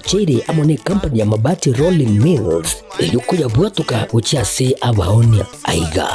Bochere amo nekampani ya Mabati Rolling Mills erio koyabwatoka gochia ase abaonia. Aiga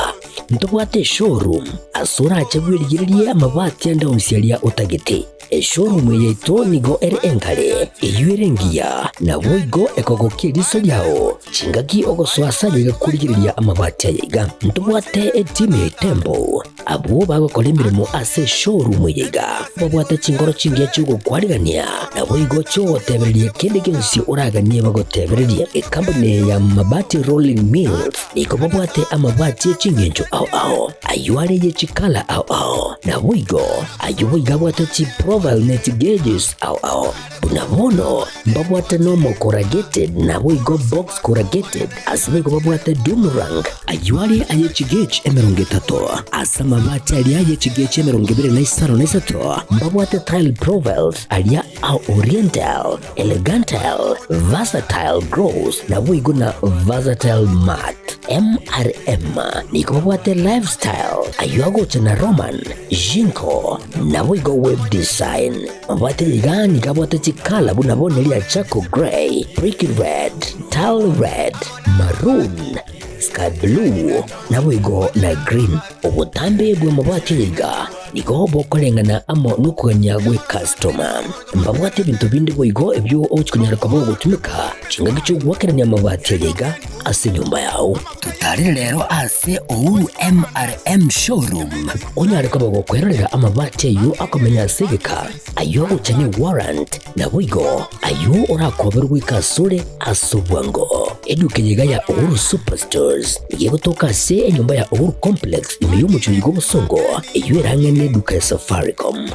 ntobwate eshowroom ase orache bwerigererie amabati ande onsi aria otagete. Eshowroom eye yaito nigo ere enkare, eyio ere engiya, naboigo ekogokia eriso riao chingaki ogosoa ase aye iga korigereria amabati aya iga. Ntobwate etimu ya Itembo Abwo bagokora emeremo ase eshowroom eye iga babwate chinkoro chingiya chi'ogokwarigania, naboigo chi'ogotebereria kende gionsi oraganie bagotebererie. Ekampuni eye ya Mabati Rolling Mills nigo babwate amabati e chingencho ao ao, ayio are ye chikala ao ao, naboigo ayio boigo abwate chiprofile ne chigauges ao ao. Buna bono mbabwate nomo corrugated naboigo box corrugated, ase boigo babwate doom rank, ayio are aye chigauge 30, ase amabati aria aye chigauge 23 mbabwate tile profiles aria a oriental, elegantile, versatile gloss naboigo na versatile matte. MRM nigo babwate lifestyle ayio agocha na Roman, Jinko naboigo web design. Mabwate iga nigo abwate chikala buna bono eria charcoal grey, brick red, tile red, maroon, sky blue, naboigo na green. Obotambe bw'amabati aya iga nigo bokoreng'ana amo nokogania gw'ekastoma. Mbabwate ebinto binde boigo ebio ogochi konyara koba ogotumeka chingaki chi'ogoakerania amabati aya iga ase enyomba yao. Totarire rero ase Uhuru MRM Showroom onyare koba gokwerorera amabati ayio akomenya ase egeka, ayio agocha ne warrant, naboigo ayio orakoberwe goika asore ase obwango. Eduka eye iga ya Uhuru Superstores nigo egotoka ase enyomba ya Uhuru Complex ime y'omochie oyo bw'obosongo eyio ere ang'e neduka ya Safaricom.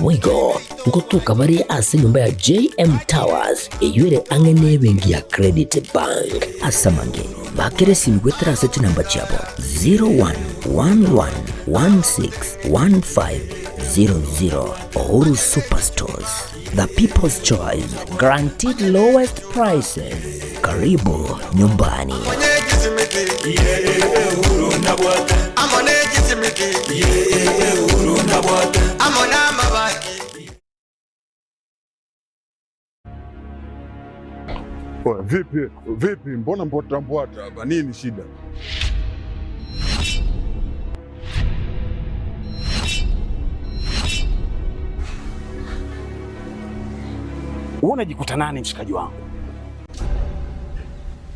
Boigo ngotoka bare ase enyomba ya JM Towers eyio ere ang'e nebenki ya Credit Bank. Ase amange, bakera esimi goetera ase chinamba chiabo 0111161500. Uhuru Superstores, the people's choice, guaranteed lowest prices. Karibu nyumbani. Oya, vipi vipi, mbona mbwata mbwata hapa? Nini shida? Wewe unajikuta nani mshikaji wangu?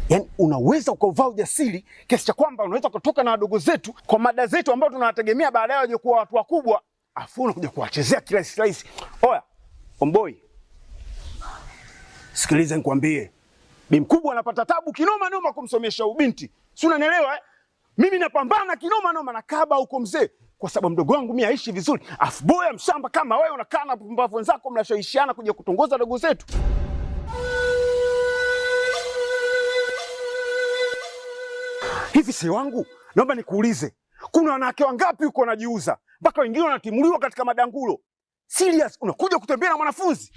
Yaani unaweza ukauvaa ujasiri kiasi cha kwamba unaweza kutoka na wadogo zetu kwa mada zetu ambao tunawategemea baadaye waje kuwa watu wakubwa, afu unakuja kuwachezea kirahisi rahisi. Oya, omboi, sikiliza nikwambie, bi mkubwa anapata tabu kinoma noma kumsomesha ubinti, si unanielewa eh? Mimi napambana kinoma noma na kaba huko mzee, kwa sababu mdogo wangu mimi aishi vizuri, afu boya mshamba kama wewe unakaa na pumbavu wenzako mnashawishiana kuja kutongoza dogo zetu. Hivi si wangu, naomba nikuulize, kuna wanawake wangapi huko wanajiuza mpaka wengine wanatimuliwa katika madangulo? Serious, unakuja kutembea na mwanafunzi?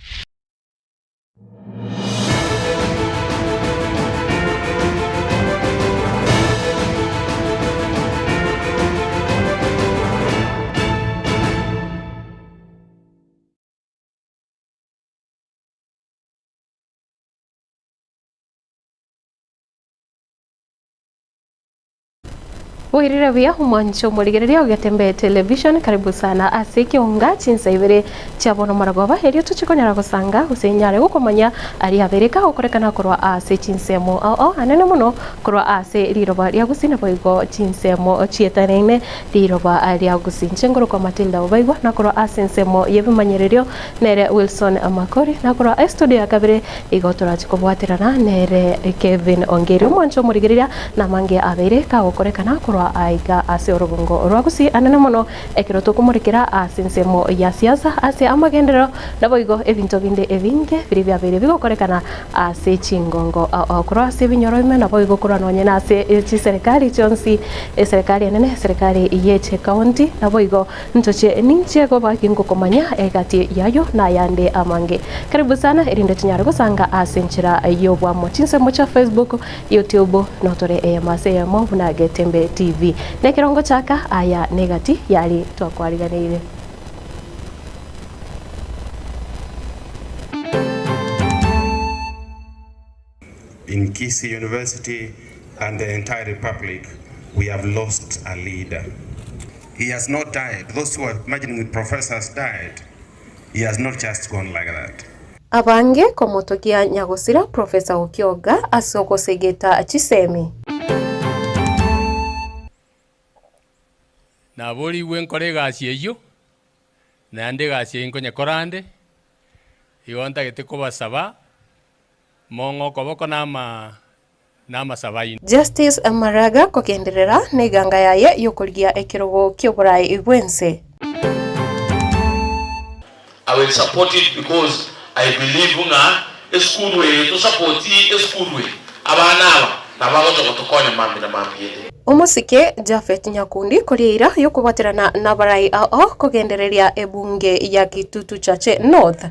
Bwairire buya omwancho omorigereria ogetembe television karibu sana ase ekeonga chinsa ibere chia bono maragoba erio toche konyara gosanga gose nyare gokomanya aria abereka gokorekana korwa ase chinsemo ao ao anene mono korwa ase riroba ria Gusii naboigo chinsemo chietaneine riroba ria Gusii. Inche ngorokwa Matilda Obaigwa nakorwa ase ensemo y'ebimanyererio nere Wilson Makori nakorwa estudio ya kabere igo torache kobwaterana nere Kevin Ongeri omwancho omorigereria namange abeire kagokorekana korwa aiga ase orogongo rwa Gusii anene mono ekero tokomorekera ase ensemo ya siasa ase amagenderero naboigo ebinto binde ebinge biria biabeire bigokorekana ase chingongo ao ao korwa ase ebinyoro ime naboigo korwa nonye nase chiserekari chionsi eserekari enene eserekari ye chikaunti naboigo Ntoche ninche koba gingokomanya egati y'ayio na ayande amange. Karibu sana erinde tonyare gosanga ase enchera y'obwamo chinsemo chia Facebook, YouTube notore eyemo ase eyemo buna Getembe TV. Nekerongo chaka aya negati yari twakwariganeire. In Kisii University and the entire Republic, we have lost a leader. He has not died. Those who are imagining the professor has died, he has not just gone like that. Abange komotogia nyagosira Professor Okioga ase ogosegeta chisemi. Naborigwe nkore egasi eyio, naende egasi eyio nkonyekora ande, igo ntagete kobasaba mong'e okoboko na ama na amasabo aino. Justice Maraga kogenderera neganga yaye yokorigia ekerogo kioborai bwense. I will support it because I believe ng'a esukuru eye tosapotie esukuru eye, abana aba nabo bagocha gotokonya mambia na mambia ende. Omosike Japhet Nyakundi koria eira yokobwaterana nabarai ao kogendereria ebunge ya Kitutu Chache North.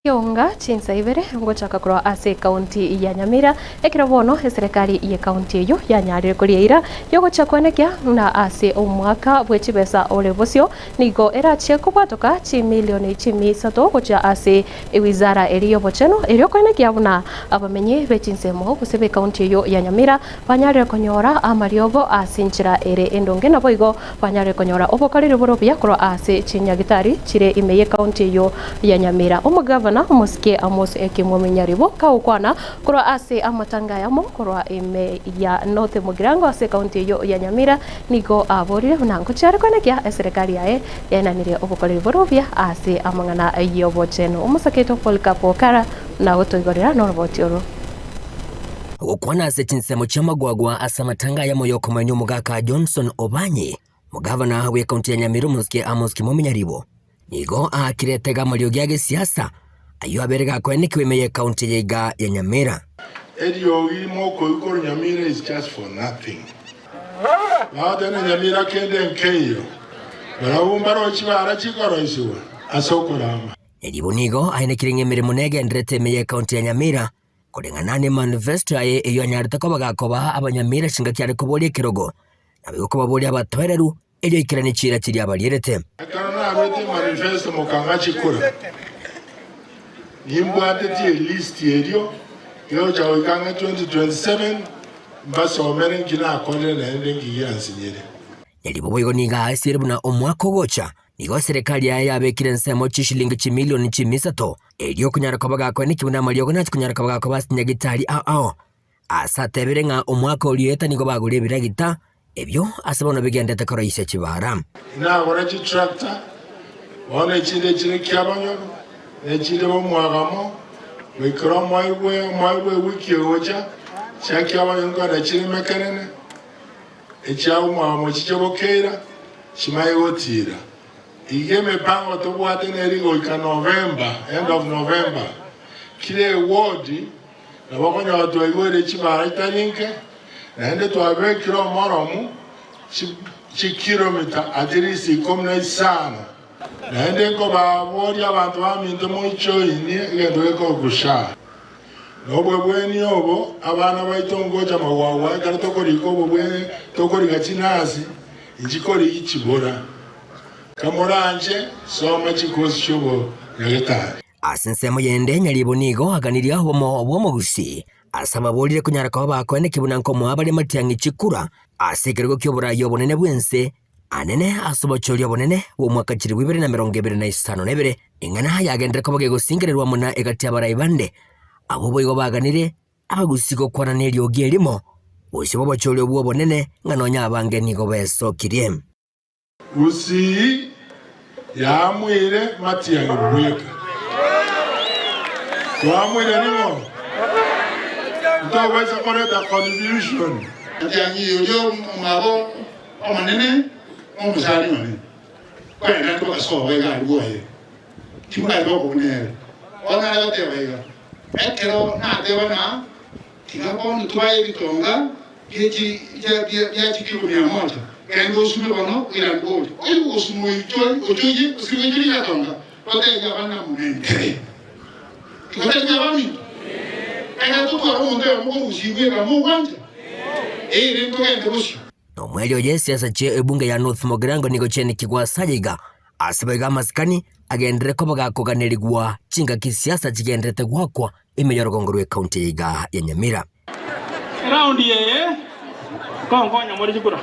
Kionga chinsa ibere ngochaka korwa ase ekaunti ya Nyamira ekero bono eserekari ye kaunti eyio yanyarire koria eira yogochia kwenekia ng'a ase omwaka bwe chibesa ore bosio nigo erachie kobwatoka chimilioni chimi isato gochia ase ewizara eri yobochenu erio kwenekia buna abamenyi be chinsemo gose be ekaunti eyio ya Nyamira banyarire konyora amariogo ase enchera ere endonge naboigo banyarire konyora obokoreri bore obuya korwa ase chinyagitari chire ime ye ekaunti eyio ya Nyamira. Omogavana omosike Amos Ekimwami Nyaribo kagokwana korwa ase amatanga ayamo korwa ime ya North Mugirango ase ekaunti eyio ya Nyamira nigo aborire buna ngochia are koenekia eserekari yaye yaenanire obokoreri bore obuya ase amang'ana y'obochenu. Omosaketo Polycarp Okara nagotoigorera noroboti oro. Gokwana ase chinsemo chi'amagwagwa ase amatanga ayamo y'okomanya omogaka Johnson Obanyi, Omogavana bw'ekaunti ya Nyamira omosike Amos Kimomi Nyaribo, nigo aakire etega amariogi a gesiasa ayio abere gakoenekiwa ime y'ekaunti eye iga ya Nyamira. Eriogi mokoigwa korwa Nyamira is just for nothing. Bagoteba Nyamira kende nkeiyo, barabwo mbaroche chibara chikoroisigwa ase okorama. Nyaribo nigo aenekire ng'a emeremo negenderete ime y'ekaunti ya Nyamira Koreng'ana ne manifesto yaye eyio anyarete koba gakobaa abanyamira chingaki are koboria ekerogo, naboigo kobaboria abatoereru, erio aikeranie chiira chiria abarierete. Ekero naruete emanifesto mokang'a chikura, nimbwatetie elist erio gegocha goika ang'e 2027 mbasomere nki nakorire naende nki giansinyire. Nyaribo boigo nigo aasiire buna omwaka ogocha Nigo eserekari yaye yabekire ensemo chishilingi chimilioni chimisato, erio okonyara koba gakoenekia buna amariogo nache konyara koba gakoba ase chinyagitari ao ao. Ase atebire ng'a omwaka orioeta nigo bagure ebiragita ebio ase bono bigendete koroisia chibara. Inagore chitractor, bono echinde chire kiabanyoro, na echinde bomwagamo, goikera omoigwe omoigwe ewiki egocha, chia kiabanyoro nkogenda chire mekenene, Echia omwamo chiche bokeira, chimanye gotiira. Iga emepango tobwate neri goika November, end of November. Kira eward nabo okonyora twaigwere chibara chitari nke, naende twabekire omoromu chi chikilomita at least ikomi na isano. Naende nkobaboria abanto baminto moichoinie egento gekorokwa SHA. Nobobweni obo abana baito ngocha magwagwa ekero tokorika obobweni tokoriga chinasi inchikorigi chibora. Kamoranche soma chikosi chi'obonyagetari. Ase ensemo yende Nyaribo nigo aganirie obomo bw'omogusii ase ababorire konyara koba bakoenekia buna nkomoa bare matiang'i chikura ase ekerogo ki'oboraai obonene bw'ense Anene ase obochori obonene bw'omwaka chilifu ibere na emerongo ebere na isano na ebere, eng'ana yagenderera koba gegosingererwa amo na egati y'abarai bande, abwo boigo baganire abagusi gokwana neriogi erimo, bosio bw'obochori obwo obonene, ng'a nonya abange nigo besokirie. Gusii yaamuire matiang'i bweka. Twamuire ning'o? Ntobaisa koreta confusion. Matiang'i oria omwabo Omonene nomosani one, kwenda ntogasoa iga aria bwoye, timokari bokong'u nere. Bono nare goteba iga, ekero nateba ng'a tiga bono twae ebitonga bie chi bia chikilo mia moja, genda osume bono oirane gocha. Oyo ogosuma ochoirie gose goichoria egetonga, totebie abana momentere. Tigotebia abaminto? Ekero totware omonto oyomo korusigwa egama ogwancha, ere ntogende bosio. Nomoerio oye esiasa chie ebunge ya North Mugirango nigo chienekigwa ase ayaiga. Ase boigo amasikani agenderere koba gakoganerigwa chingaki siasa chigendererete goakwa ime y'orogongo rw'ecounty eye iga ya Nyamira. Eraundi eye nkonkonya more chikura.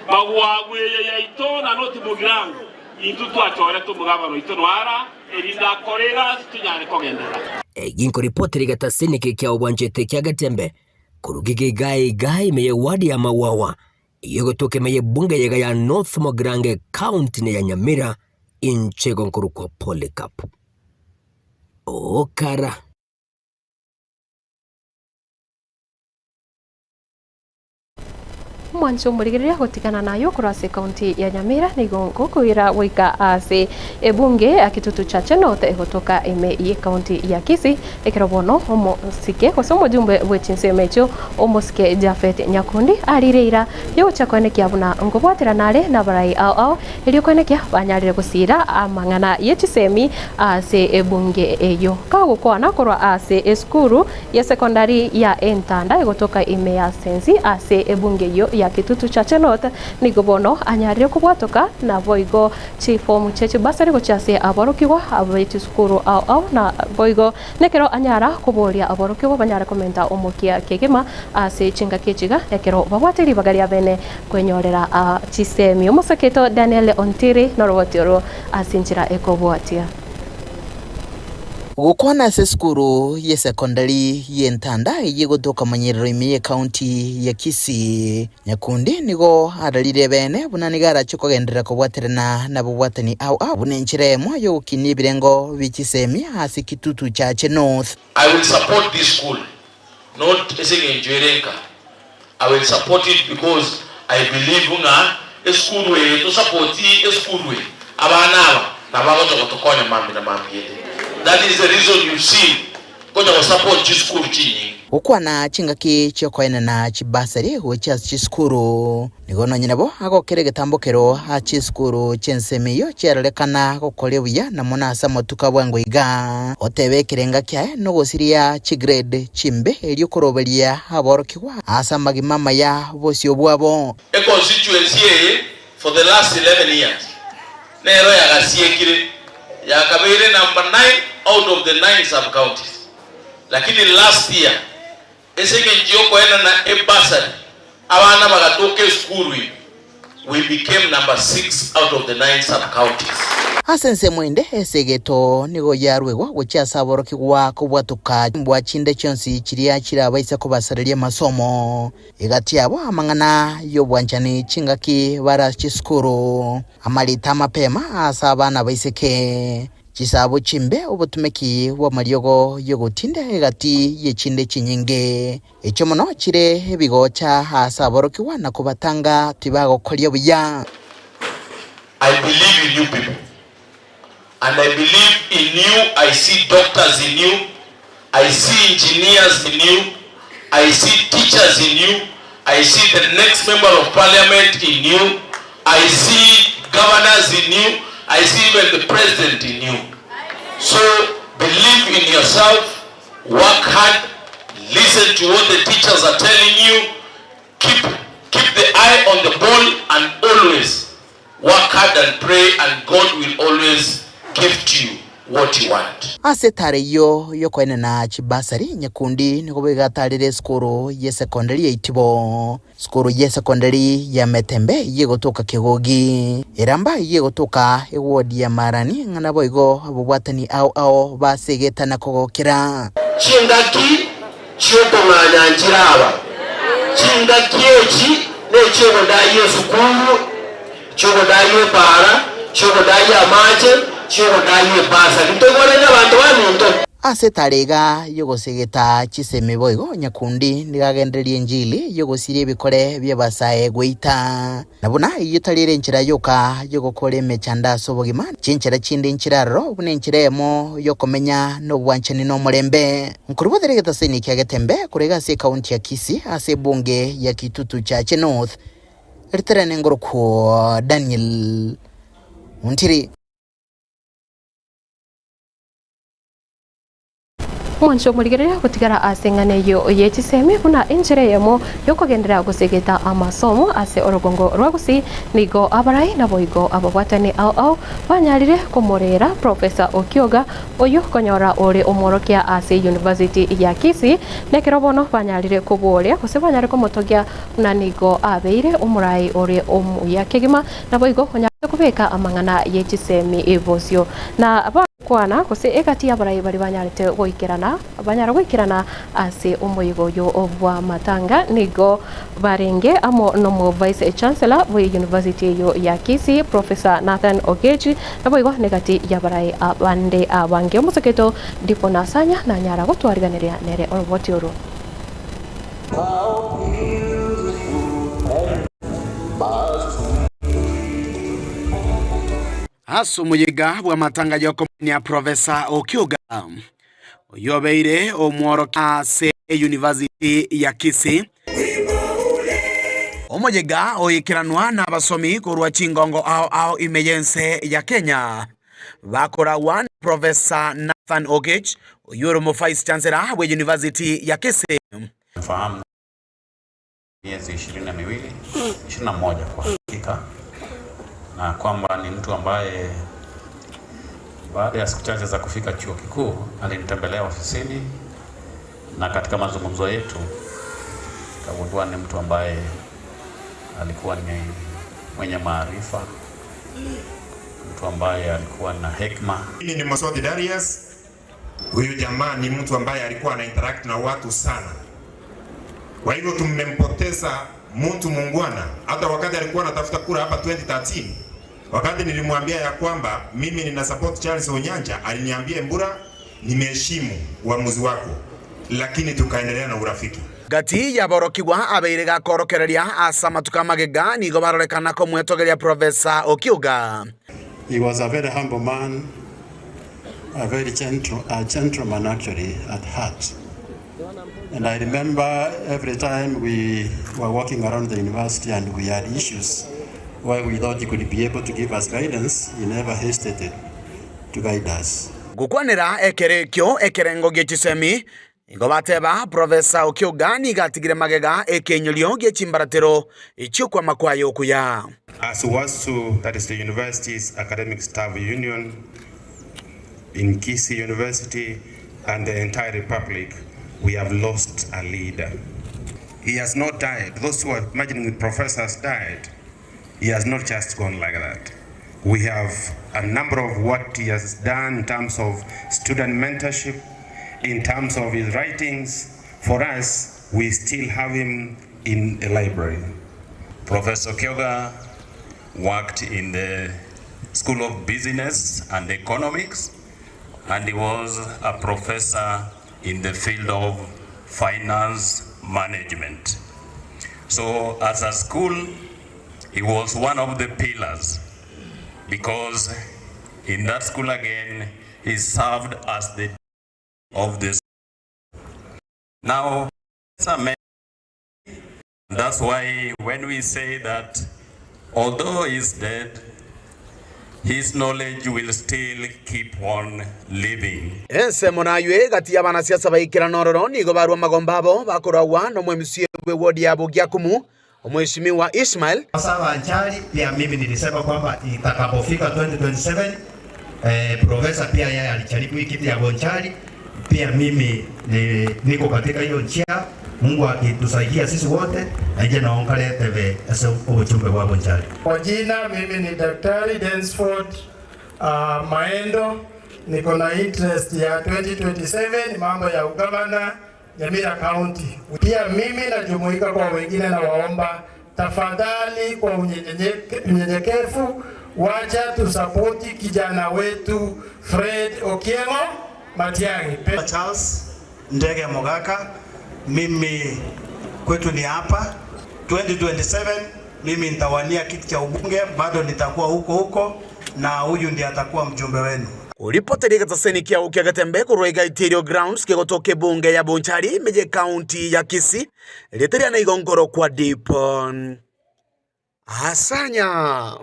Magwagwa eye yaito na noti Mugirango, intwe twachorete omogabana oito Nwara, erinde akore egasi tonyare kogenderera. Egi nkoripotera egetaseni eke kia obwanchete kia Getembe korwa Gigeiga iga ime ye ward ya Magwagwa eyio egotoka ime y'ebunge yega ya North Mugirango ecounty ya Nyamira inche igo nkorokwa Polycarp Okara. Omwancho omorigereria gotigana naye okorwa ase ekaunti ya Nyamira nigo ngokoira goika ase ebunge ya Kitutu Chache North egotoka ime y'ekaunti ya Kisii ekero bono omosike gose omojumbe bwe chinsemo echio omosike Japhet Nyakundi arire eira yogochia koenekia buna nkobwaterana are nabarai ao ao erio koenekia banyarire gosiira amang'ana ye chisemi ase ebunge eyio. Kagokwana korwa ase esukuru Y'esekondari ya Entanda egotoka ime ya Sensi ase ebunge eyio ya Kitutu Chache North nigo bono anyarire kobwatoka naboigo chifomu chie chibasari gochia ase aborokigwa be chisukuru ao ao na boigo nekero anyara koboria aborokigwa banyare komenta omokia kegima ase chingaki echiga ekero babwate ribaga ria bene kwenyorera chisemi. Omosaketo Daniel Ontiri noroboti oro ase enchera ekobwatia. Gokwana ase esukuru y'esekondari y'Entanda eyio egotoka Manyerero ime y'ecounty ya Kisii, Nyakundi nigo ararire ebeene buna nigo arache kogenderera kobwaterana nabobwatani ao ao buna enchera eyemo y'ogokinia ebirengo bie chisemi ase Kitutu Chache North. I will support this school not ase eng'encho ere nka, I will support it because I believe ng'a esukuru eye tosapoti esukuru eye abana aba nabo bagocha gotokonya mambia na mambia ende. That is the reason you've seen nkonya gosupport chisukuru chinyinge. Gokwana chingaki chi'okoenena chibasari gochia ase chisukuru, nigo nonye nabo agokera egetambokero ase chisukuru chi'ensemo eyio chiarorekana gokoria buya na mono ase amatuko a bwango iga. Goteba ekerenga kiaye nogosiria chigrade chimbe erio koroberia aborokigwa ase amagima amaya bosio bwabo. Econstituency eye for the last 11 years nero yagasiekire yakabeire number 9 out of the 9 sub counties lakini last year Ase engencho y'okoenana ebursary, abana bagatoka esukuru ime, we became number 6 out of the 9 sub-counties. Ase ensemo ende, esegeto nigo yarwegwa gochia ase aborokigwa kobwatoka chimbwa chinde chionsi chiria chirabaise kobasareria amasomo. Egati yabo amang'ana y'obwanchani chingaki bare ase chisukuru, amarita amapema ase abana abaiseke. Chisaabo chimbe, obotumeki bw'amariogo y'ogotinda egati y'echinde chinyinge, echio mono chire ebigocha aase aborokigwa na kobatanga tibagokoria buya. I believe in you people and I believe in you, I see doctors in you, I see engineers in you, I see teachers in you, I see the next member of parliament in you, I see governors in you, I see even the president in you. So believe in yourself, work hard, listen to what the teachers are telling you, keep, keep the eye on the ball and always Work hard and pray and God will always gift you what you want. Ase etara eyio y'okoenena chibasari, Nyakundi nigo boigo atarire esukuru y'esekondari ya Itibo, sukuru y'esekondari ya Metembe eyio egotoka Kegogi, Eramba eyio egotoka ewodi ya Marani ng'a naboigo abobwatani ao ao basegetana kogokera. Chingaki chi'okong'anya nchiraba, chingaki echi nechi'ogodayia esukuru, chi'ogodayia epaara, chi'ogodayia amache, chi'ogodayia epasari. Ntoigwanani abanto baminto? Ase etara iga y'ogosegeta chisemi boigo Nyakundi nigo agendererie enchili y'ogosiria ebikore bi'abasae goita. Na buna eyio tari ere enchera yoka y'ogokora emechando ase obogima, chinchera chinde nchire aroro buna enchera eyemo y'okomenya nobwanchani na omorembe. Nkorobotera egetaseni kia Getembe korwa iga ase ekaunti ya Kisii ase ebunge ya Kitutu Chache North, Riterane ngorokwo Daniel Ontiri. Omwancho omorigereria gotigara ase eng'ana eyio ye chisemi buna enchera eyemo yokogenderera gosegeta amasomo ase orogongo rwa Gusii nigo abarai naboigo ababwatani ao ao banyarire komorera Professor Okioga oyio konyora ore omworokia ase University ya Kisii nekero bono banyarire koboria gose banyare komotogia buna nigo abeire omorai ore omuya kegima naboigo onyarete kobeka amang'ana ye chisemi bosio na Kwana, gose egati y'abarai baria banyarete goikerana, banyare goikerana ase omoyega oyo bw'amatanga, nigo barenge amo nomo Vice Chancellor bwe University eyio ya Kisii, Professor Nathan Ogechi, naboigo negati y'abarai abande abange. Omosoketo Dipo Nasanya nanyara gotwariganeria nere oroboti oro. Ase omoyega bw'amatanga y'okomania Professor Okioga, oyio obeire omworokia ase Eyunivasiti ya Kisii, omoyega oikeranwa n'abasomi korwa chingongo ao ao ime y'ense ya Kenya, bakoragwa na Professor Nathan Oketch, oyio ore omo-Vice Chancellor bw'Eyunivasiti ya Kisii. Mfahamu miezi 22, 21 kwa hakika, na kwamba ni mtu ambaye baada ya siku chache za kufika chuo kikuu alinitembelea ofisini, na katika mazungumzo yetu kagundua ni mtu ambaye alikuwa ni mwenye maarifa, mtu ambaye alikuwa na hekima. Mimi ni Mosoti Darius. Huyu jamaa ni mtu ambaye alikuwa ana interact na watu sana, kwa hivyo tumempoteza mtu muungwana. Hata wakati alikuwa anatafuta kura hapa 2013, wakati nilimwambia ya kwamba mimi nina support Charles Onyanja, aliniambia Mbura, nimeheshimu uamuzi wako, lakini tukaendelea na urafiki. Gati y'aborokigwa abeire gakorokereria ase amatuko amagega nigo barorekana komwetogeria Professor Okioga. He was a very humble man, a very gentle, a gentleman actually at heart. And I remember every time we were walking around the university and we had issues where we thought he could be able to give us guidance, he never hesitated to guide us. Gokwanera ekero ekio ekerengo gie chisemi, nigo bateba Professor Okioga nigo atigire magega ekeinyorio gie chimbaratero chi'okwama kwaye okuya. As UASU, that is the University's Academic Staff Union in Kisii University and the entire republic, we have lost a leader. He has not died. Those who are imagining the professor has died, he has not just gone like that. We have a number of what he has done in terms of student mentorship, in terms of his writings. For us, we still have him in a library. Professor Kyoga worked in the School of Business and Economics, and he was a professor in the field of finance management. So as a school, he was one of the pillars because in that school again, he served as the of the now that's why when we say that although he's dead, his knowledge will still keep on living. Ensemo naywe egati y'abanasiasa baikerana ororo nigo barua amagomba abo bakoragwa nomwemusie bw'ewodi ya Bogiakumu, Omweshimiwa Ishmael. Sasa Wanjali pia mimi nilisema kwamba itakapofika 2027 eh, profesa pia yeye alijaribu hii kitu ya Bonchari, pia mimi ni, niko katika hiyo njia. Mungu akitusaidia sisi wote aije naongale teve ase obuchumbe bwa Bonchari. Kwa jina mimi ni Daktari Densford Maendo, niko na interest ya 2027 mambo ya ugavana Nyamira County. Pia mimi najumuika kwa wengine na waomba tafadhali, kwa unyenyekevu, wacha tusapoti kijana wetu Fred Okiemo Matiang'i. Charles Ndege Mogaka, mimi kwetu ni hapa 2027 mimi nitawania kiti cha ubunge, bado nitakuwa huko huko, na huyu ndiye atakuwa mjumbe wenu. Koripoteria egetaseni kiao kia Getembe korwa Igaiterio Grounds kegotoka ebunge ya Bonchari ime ye county ya Kisii erieta riane igo nkorokwa Dipon Asanya.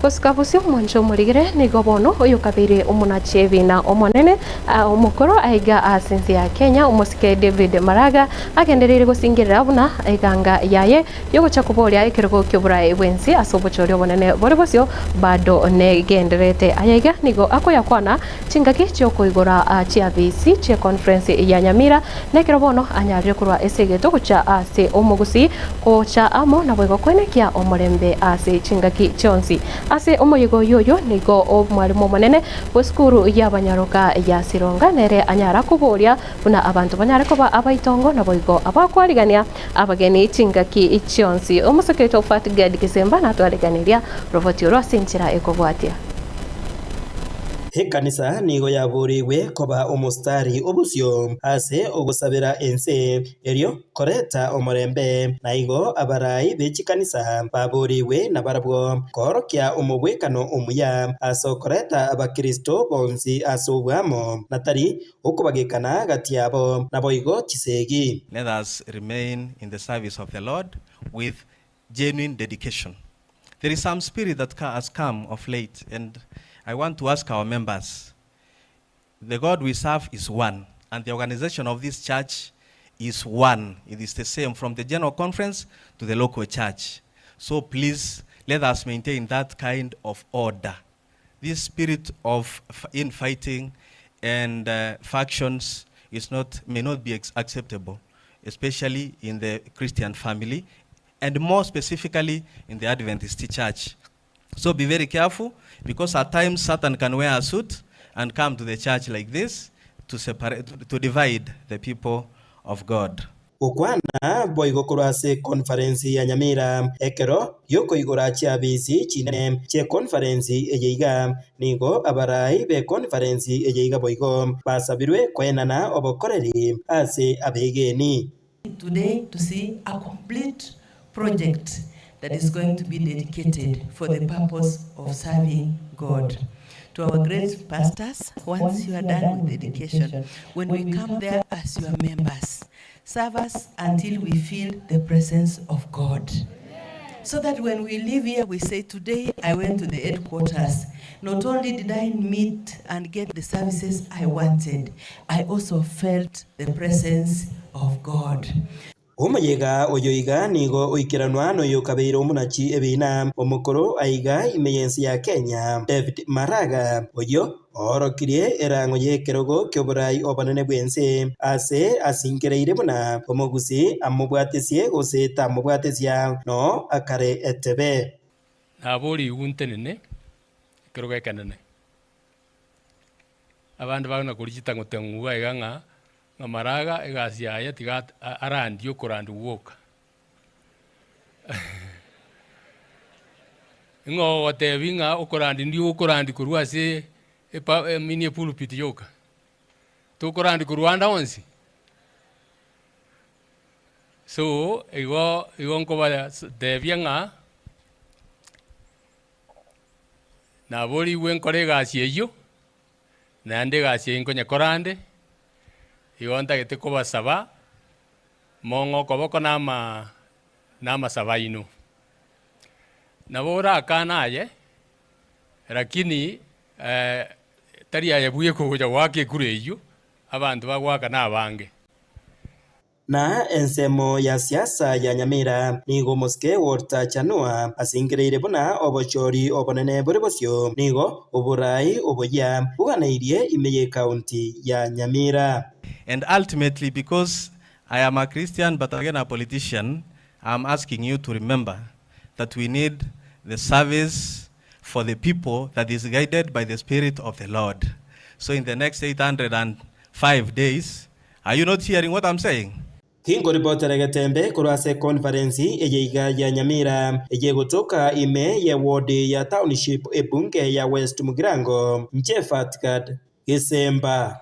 Gosuka bosio omwancho omorigere nigo bono oyokabeire omonachi ebina omonene omokoro aiga ase ense ya Kenya omosike David Maraga agendereire gosingerera buna eganga yaye yogocha koboria ekerogo kioboraai bwensi ase obochori obonene bore bosio bado negendererete. Ayaiga nigo akoyakwana chingaki chiokoigora chiafisi chie conference ya Nyamira nekero bono anyarire korwa esegeto gochia ase omogusii gocha amo naboigo koenekia omorembe ase chingaki chionsi. Ase omoyega oyio oyio nigo omwalimu omonene bw'esukuru y'abanyaroka ya Sironga nere anyara koboria buna abanto banyare koba abaitongo naboigo abakwarigania abageni chingaki chionsi. Omosoki oito Fatgad Kisemba natwareganiria roboti oro ase enchera ekobwatia. Ekanisa nigo yaboorigwe koba omositari obosio ase ogosabera ense, erio koreta omorembe. Na igo abarai be chikanisa baboorigwe nabarabwo koorokia omogwekano omuya ase okoreta abakristo bonsi ase obwamo, na tari okobagekana gati yabo, naboigo chisegi. Let us remain in the service of the Lord with genuine dedication. There is some spirit that has come of late and I want to ask our members, the God we serve is one and the organization of this church is one. It is the same from the general conference to the local church. So please let us maintain that kind of order. This spirit of infighting and factions is not, may not be acceptable, especially in the Christian family and more specifically in the Adventist church. So be very careful because at times Satan can wear a suit and come to the church like this to separate, to divide the people of God. Gokwana boigo korwa ase ekonferensi ya Nyamira ekero giokoigora chiabisi chinene chi'ekonferensi eye iga, nigo abarai b'ekonferensi eye iga boigo basabirwe koenana obokoreri ase abegeni. Today to see a complete project that is going to be dedicated for the purpose of serving God. To our great pastors, once you are done with dedication, when we come there as your members, serve us until we feel the presence of God. So that when we leave here, we say, today I went to the headquarters. Not only did I meet and get the services I wanted, I also felt the presence of God. Omoyega oyo iga nigo oikeranwa noyokabeire omonachi ebiina omokoro aiga ime y'ense ya Kenya, David Maraga, oyio oorokirie erang'o y'ekerogo ki'oborai obonene bw'ense ase asingereire buna omogusii amobwatesie gose tamobwatesia noo akare etebe. Naborigwe ntenene ekerogo ekenene. Abande bagana koria chitang'u-tang'u iga iga ng'a ng'a Maraga egasi yaye tiga arandie okorandia gwoka. Ng'o ogotebi ng'a okorandia ndio okorandia korwa ase epa emini epulpit yoka? Tokorandia korwa ande onsi? So igo igo nkobatebia ng'a naborigwe nkore egasi eyio, naende egasi eyio nkonyekora ande, igo ntagete kobasaba, mong'e okoboko na ama na amasabo aino. Nabo orakane aye, lakini tari aye bweka ogocha goaka ekura eyio, abanto bagoaka na abange. Na ensemo ya siasa ya Nyamira nigo omosike Walter Chanua asingereire buna obochori obonene bore bosio nigo oborai oboyia boganeirie ime y'ecounty ya Nyamira. And ultimately because I am a Christian but again a politician, I am asking you to remember that we need the service for the people that is guided by the Spirit of the Lord. So in the next 805 days, are you not hearing what I'm saying? Tinkoripotera egetembe korwa ase econference eye iga ya Nyamira eye egotoka ime ye ward ya Township ebunge ya West Mugirango, inche Fatgad Gesemba.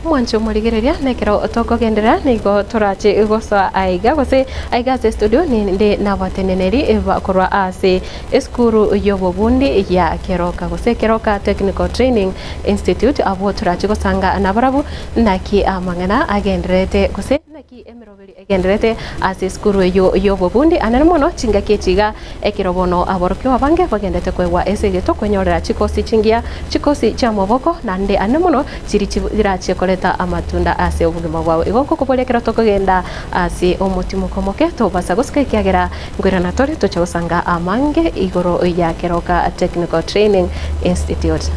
Mwanche omorigereria nekero tokogenderera nigo torache gosoa aiga gose aiga ase studio ninde nabateneneri korwa ase esukuru y'obobundi ya Keroka gose Keroka Technical Training Institute abwo torache gosanga nabarabwo naki amang'ana agendererete gose. Naki emeroberi egenderete ase esukuru eyio y'obobundi anene mono chingaki echi iga ekero bono aborokigwa abange bagendete koegwa ase egeto kwenyorera chikosi chingiya, chikosi chi'amaboko, naende anene mono chiri chirachie koreta amatunda ase obogima bwabo. Igo nkokoboria ekero tokogenda ase omotimoko omoke tobasa gosika ekiagera nkoirana tore toche gosanga amange igoro ya Keroka Technical Training Institute.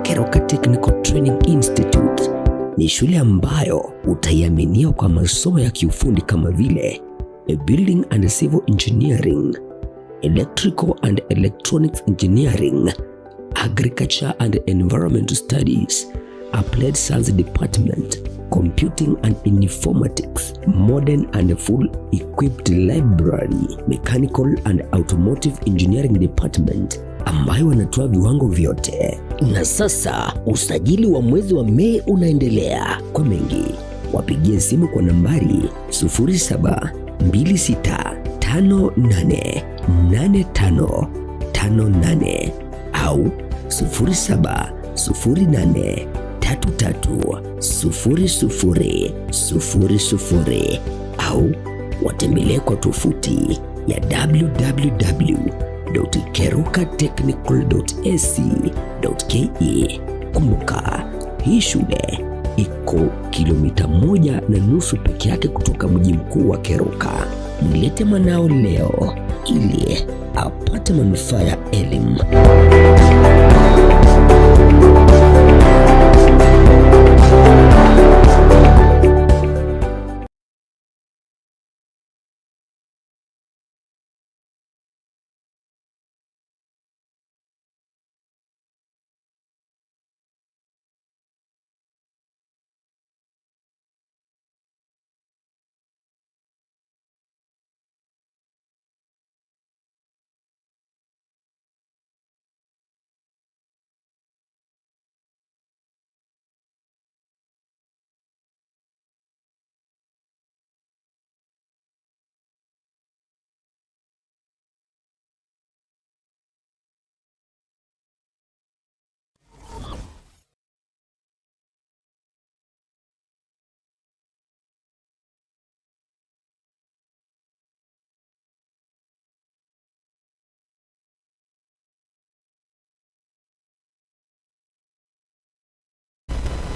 Keroka Technical Training Institute ni shule ambayo utaiaminia kwa masomo ya kiufundi kama vile Building and Civil Engineering, Electrical and Electronics Engineering, Agriculture and Environmental Studies, Applied Science Department, Computing and Informatics, Modern and Full Equipped Library, Mechanical and Automotive Engineering Department ambayo wanatoa viwango vyote. Na sasa usajili wa mwezi wa Mei unaendelea. Kwa mengi wapigie simu kwa nambari 0726588558 au 0708330000 au watembelee kwa tovuti ya www.kerukatechnical.ac.ke. Kumbuka, hii shule iko kilomita 1.5 peke yake kutoka mji mkuu wa Keroka. Mlete mwanao leo ili apate manufaa ya elimu.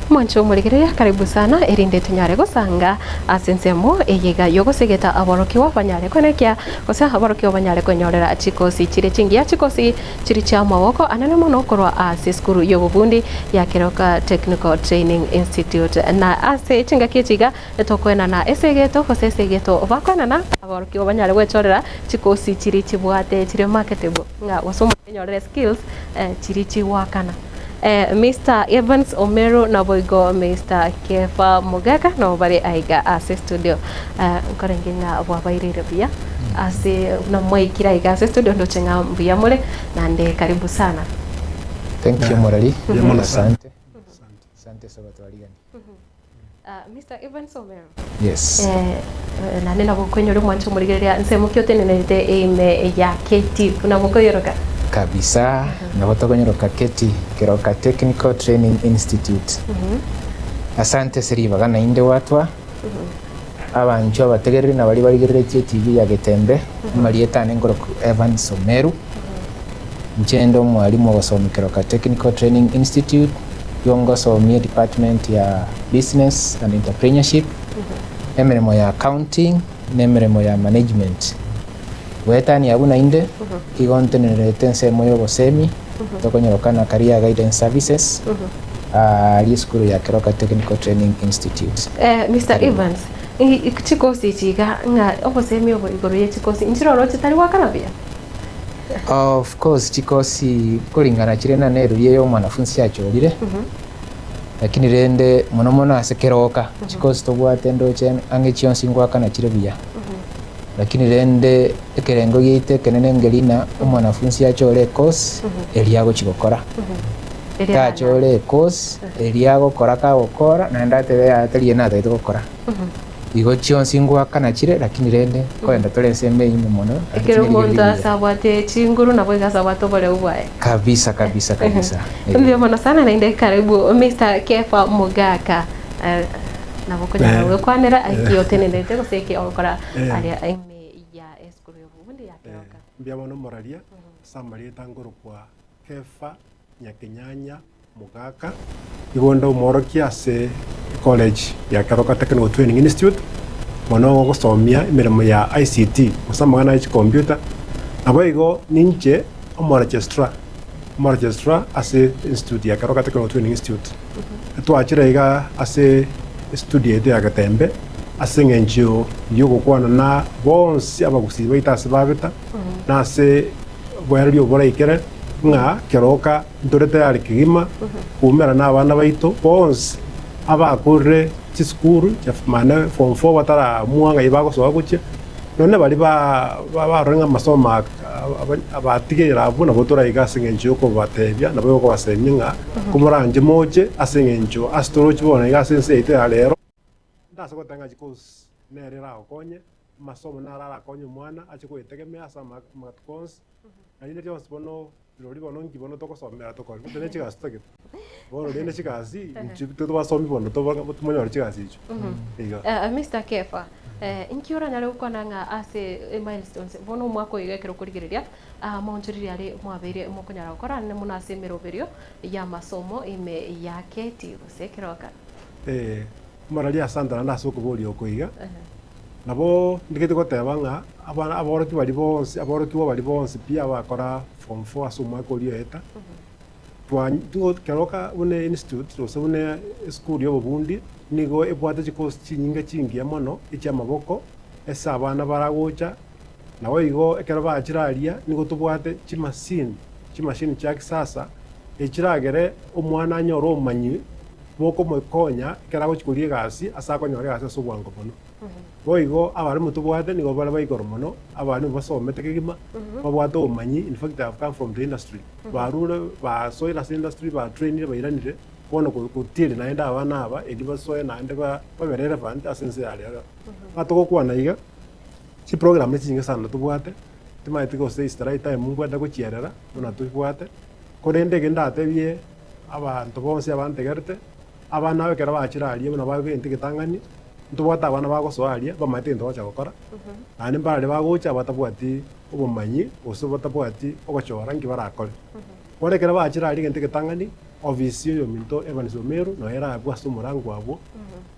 Mwanche omorigereria karibu sana erinde tonyare gosanga ase ensemo eyega yogosegeta aborokigwa banyare konekia gose aborokigwa banyare konyorera chikosi chire chingiya chikosi chiri chia amaboko anene mono korwa ase esukuru y'obobundi ya Keroka Technical Training Institute na ase chingaki echi iga tokoenana esegeto gose esegeto bakoenana aborokigwa banyare gwechorera chikosi chiri chibwate chire marketable ng'a gose omonto enyorere skills chiri chigwakana. Mister Evans Omeru naboigo Mister Kefa Mogaka nabo bare aiga ase studio. Nkorenge ng'a bwabairire buya ase buna mwaikire aiga ase studio ndoche ng'a mbuya more naende karibu sana. Thank you Moreri. Mbuya mono sana. Asante. Asante soba twarigani. Mister Evans Omero. Yes. Naende nabo okwenyora omwancho omorigereria ensemo ki otenenerete eime ya KT buna mokoyoroka? Kabisa, nabo tokonyoroka KT, Keroka Technical Training Institute. Asante ase ribaga naende gwatwa, abanchwa abategereri na baria barigereretie etibi ya Getembe, amarieta ane nkoroku Evans Omeru. Inche inde omwalimu ogosomia Keroka Technical Training Institute, igo ngosomia edepartment ya Business and Entrepreneurship, emeremo ya Accounting, na emeremo ya Management. Goetania abwo naende, igo ntenenerete ensemo y'obosemi, tokonyeroka na Career Guidance Services, aria esukuru ya Keroka Technical Training Institute. Mister Evans, chikosi echi iga ng'a obosemi obo igoro ye chikosi nchiroro chitari goakana buya? Of course chikosi nkoringana chire na neruria ya omwanafunsi achorire, lakini rende mono mono ase keroka, chikosi tobwate ndoche ang'e chionsi ngoakana chire buya. Lakini rende ekerengo giaito ekenene nkeri ng'a omwanafunsi achore ecourse eria agochi gokora. Tachore ecourse eria agokora kagokora naende atebe yaya tari eye natagete gokora. Igo chionsi ngoakana chire lakini rende nkoenda tore ensemo eyio ime mono naende Ekero tinyarigereria omonto buya. ase abwate chinguru nabo iga ase abwate oboreu bwaye. Kabisa kabisa kabisa eh. Mbuya mono sana naende karibu Mister Kefa Mogaka. Eh, nabo okonyara Eh. gwekwanera eki otenenerete gose eki ogokora Eh. aria ime ya esukuru y'obobundi ya Keroka. Mbuya mono moraria ase amarieta nkorokwa Kefa Nyakenyanya Mogaka, igo nde omworokia ase ecollege ya Keroka Technical Training Institute, mono gosomia emeremo ya ICT gose amang'ana ya chicomputer, naboigo ninche omoregistrar omoregistrar ase institute ya Keroka Technical Training Institute. Twachire iga ase estudio yaito ya Getembe ase eng'encho y'ogokwana na bonsi abagusii baito ase babeta, na ase oboereria oboraikere, ng'a keroka ntore tayari kegima koumera nabana baito bonsi abakorire chisukuru chia mane form four bataraamua ng'ai bagosoa gochia, nonye baria barore ng'a amasomo abatigeire abwo nabo toraike ase eng'encho yokobatebia nabo yokobasemia ng'a komoranche moche ase eng'encho ase toroche bono iga ase ense yaito ya rero. Ntase goteba ng'a chikosi nere eragokonye, amasomo naro arakonye omwana ache goetegemea ase amatuko onsi, na rinde rionsi bono Rirorio bono nki bono togosomera tokore? Gose ne chigasi totagete? Bono rende chigasi, intwe tobasomi bono tomonyore chigasi echio. Iga. Mister Kefa, inki oranyare gokwana ng'a ase emilestones bono omwaka oyo iga ekero okorigereria amaonchoreria are mwabeire mokonyara gokora ande mono ase emeroberio y'amasomo ime ya Keti gose Keroka? Omorari asante naende ase okoboria oko iga. Nabo ndigete goteba ng'a abana aborokia baria bonsi aborokigwa baria bonsi pi abakora form four ase omwaka oria oeta, twa keroka buna institute gose buna esukuru ya obobundi, nigo ebwate chikosi chinyinge chingiya mono echia amaboko, ase abana baragocha, naboigo ekero bachire aria nigo tobwate chimasini, chimashini chia kisasa, echiragere omwana anyore obomanyi bokomokonya ekero agochia koria egasi ase akonyora egasi ase obwango mono. Boigo abarimu tobwate nigo bare ba igoro mono, abarimu basomete kegima, babwate obomanyi, in fact they have come from the industry, barure basoire ase industry, batrainire bairanire, bono gotieria naende abana aba erio basoe naende babe relevant ase ense ya rero. Iga togokwana iga, chiprogram ne chinyinge sana tobwate, timanyeti gose is the right time mbwate gochierera buna tobwate, korende eke ndatebie abanto bonsi abantegerete, abana aba ekero bachire aria buna bagente egetang'ani, ntobwate abana bagosoa aria bamaete egento bagocha gokora, naende mbarare bagocha batabwati obomanyi gose batabwati ogochora nki barakore. Bono ekero bachire aria egento egetang'ani, ofisi ya oyominto Evans Omeru noyo erabwo ase omorango abwo,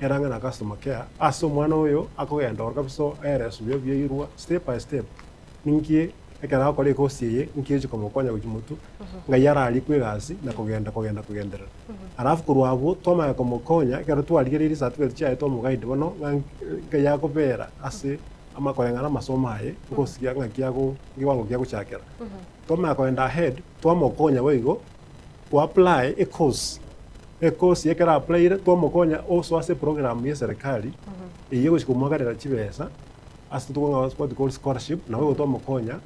ere ang'e na customer care, ase omwana oyo akogenda oro kabisa oereswe buya buya oirwa step by step, ninki ekero agokora ekosi eye, nki egochi komokonya gochia motwe, ng'ai ararikwe egasi na kogenda kogenda kogenderera. Alafu korwa abwo twamanya komokonya ekero twarigereirie certificate chiaye twamoguide bono ng'a nkai akobera ase amakoreng'ana amasomo aye ngosikia ng'aki ago ekewango kia gochakera. Twamanya kogenda ahead twamokonya boigo ko apply ecourse, ecourse ekero a-applyire twamokonya osoa ase eprogram ya eserekari eywo egochi komoakanera chibesa ase tokong'a what we call scholarship naboigo twamokonya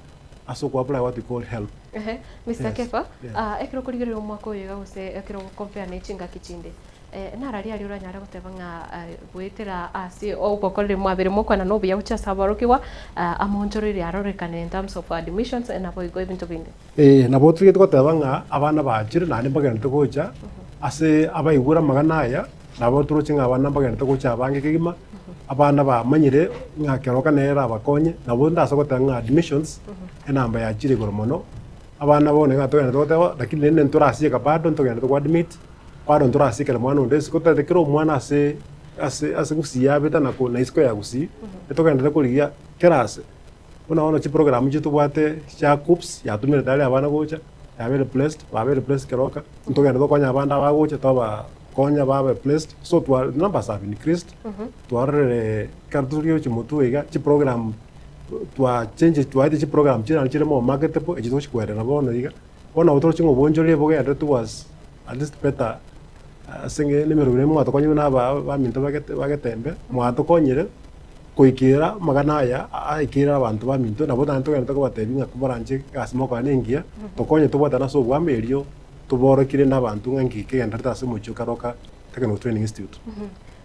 ase oko apply what we call help. Ehe, Mister Yes, Kefa, yes. ah, ekero okorigereria omwaka oyo iga gose ekero ogocompare ne chingaki chinde, eh, narari aria oranyare goteba ng'a eh, goetera ase obokoreri mwabere mokwana na obuya gochia ase aborokigwa, ah, amaonchoreria arorekane in terms of admissions naboigo ebinto binde. Ee, nabo togete goteba ng'a abana bachire naende mbagenderete gocha, ase abaigure amang'ana aya, nabo toroche ng'a abana mbagenderete gocha abange kegima, abana bamanyire ng'a keroka nere erabakonye, nabo ndase goteba ng'a admissions, enamba yachire igoro mono, abana bono iga togenderete goteba, lakini rende ntorasieka bado ntogenderete go admit, bado ntorasiekera mwana onde isiko, totagete kera omwana ase ase ase gusii yabete na ko na isiko ya gusii, etogenderete korigia kera ase. Buna bono chiprogram echi tobwate chia KUCCPS yatumire tayari abana gocha, yabeire placed, babeire placed keroka, ntogende tokonye abande abagocha twabakonya babe placed, so twa numbers have increased, twarorire ekero torigereria chimotwe iga chiprogram twa change twaete chiprogram chiria naende chire more marketable echi togochikwerera bono iga, bono nabo toroche ng'a obonchoreria bogenderete towards at least better ase eng'encho emeroberi mwatokonyire buna aba abaminto bagete bagetembe, mwatokonyire. Goikera amagana aya aikere abanto baminto, nabo naende togenderete kobatebia ng'a komoranche egasi mokora nengiya, tokonye tobwatane ase obwamo erio toborokire nabanto ng'a nki kegendererete ase omochie o Keroka Technical Training Institute.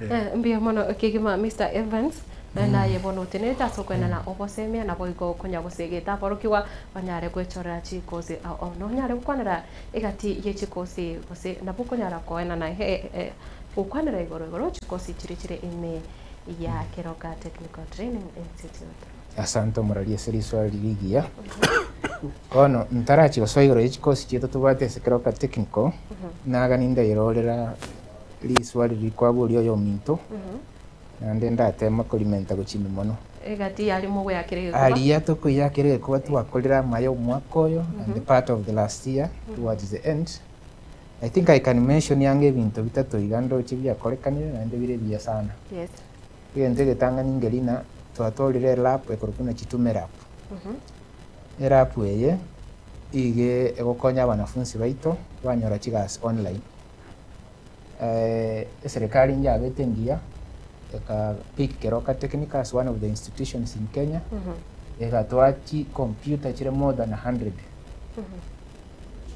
Eh, mbuya mono kegima Mister Evans, naye bono otenerete ase okoenana obosemia naboigo konya gosegeta aborokigwa banyare gwechorera chikosi ao ao. Nonyare gokwanera egati ye chikosi gose nabo okonyara koenana gokwanera igoro igoro chikosi chiria chire ime ya Keroka Technical Training Institute. Asante omorari ase riswali riria rigiya. Bono ntarachia gosoa igoro ye chikosi chiaito tobwate ase Keroka Technical, naga nindairorera riswali riria kwaboria oyominto, naende ndatema korimenta gochia ime mono. Egati yaria mogoyakera egekuba. Aria tokoyakera egekuba twakorire amaya omwaka oyo and part of the last year towards the end. I think I can mention ange ebinto bitato iga ndoche biakorekanire naende bire ebiya sana. Yes. Egento egetang'ani nkeri ng'a twatorire elap ekorokwa ng'a Chitume lap. Elap eye iga egokonya abanafunsi baito banyora chigasi online. Eserekari njabete engiya eka pick Keroka Technical as one of the institutions in Kenya, egatoa chicomputer chire more than 100.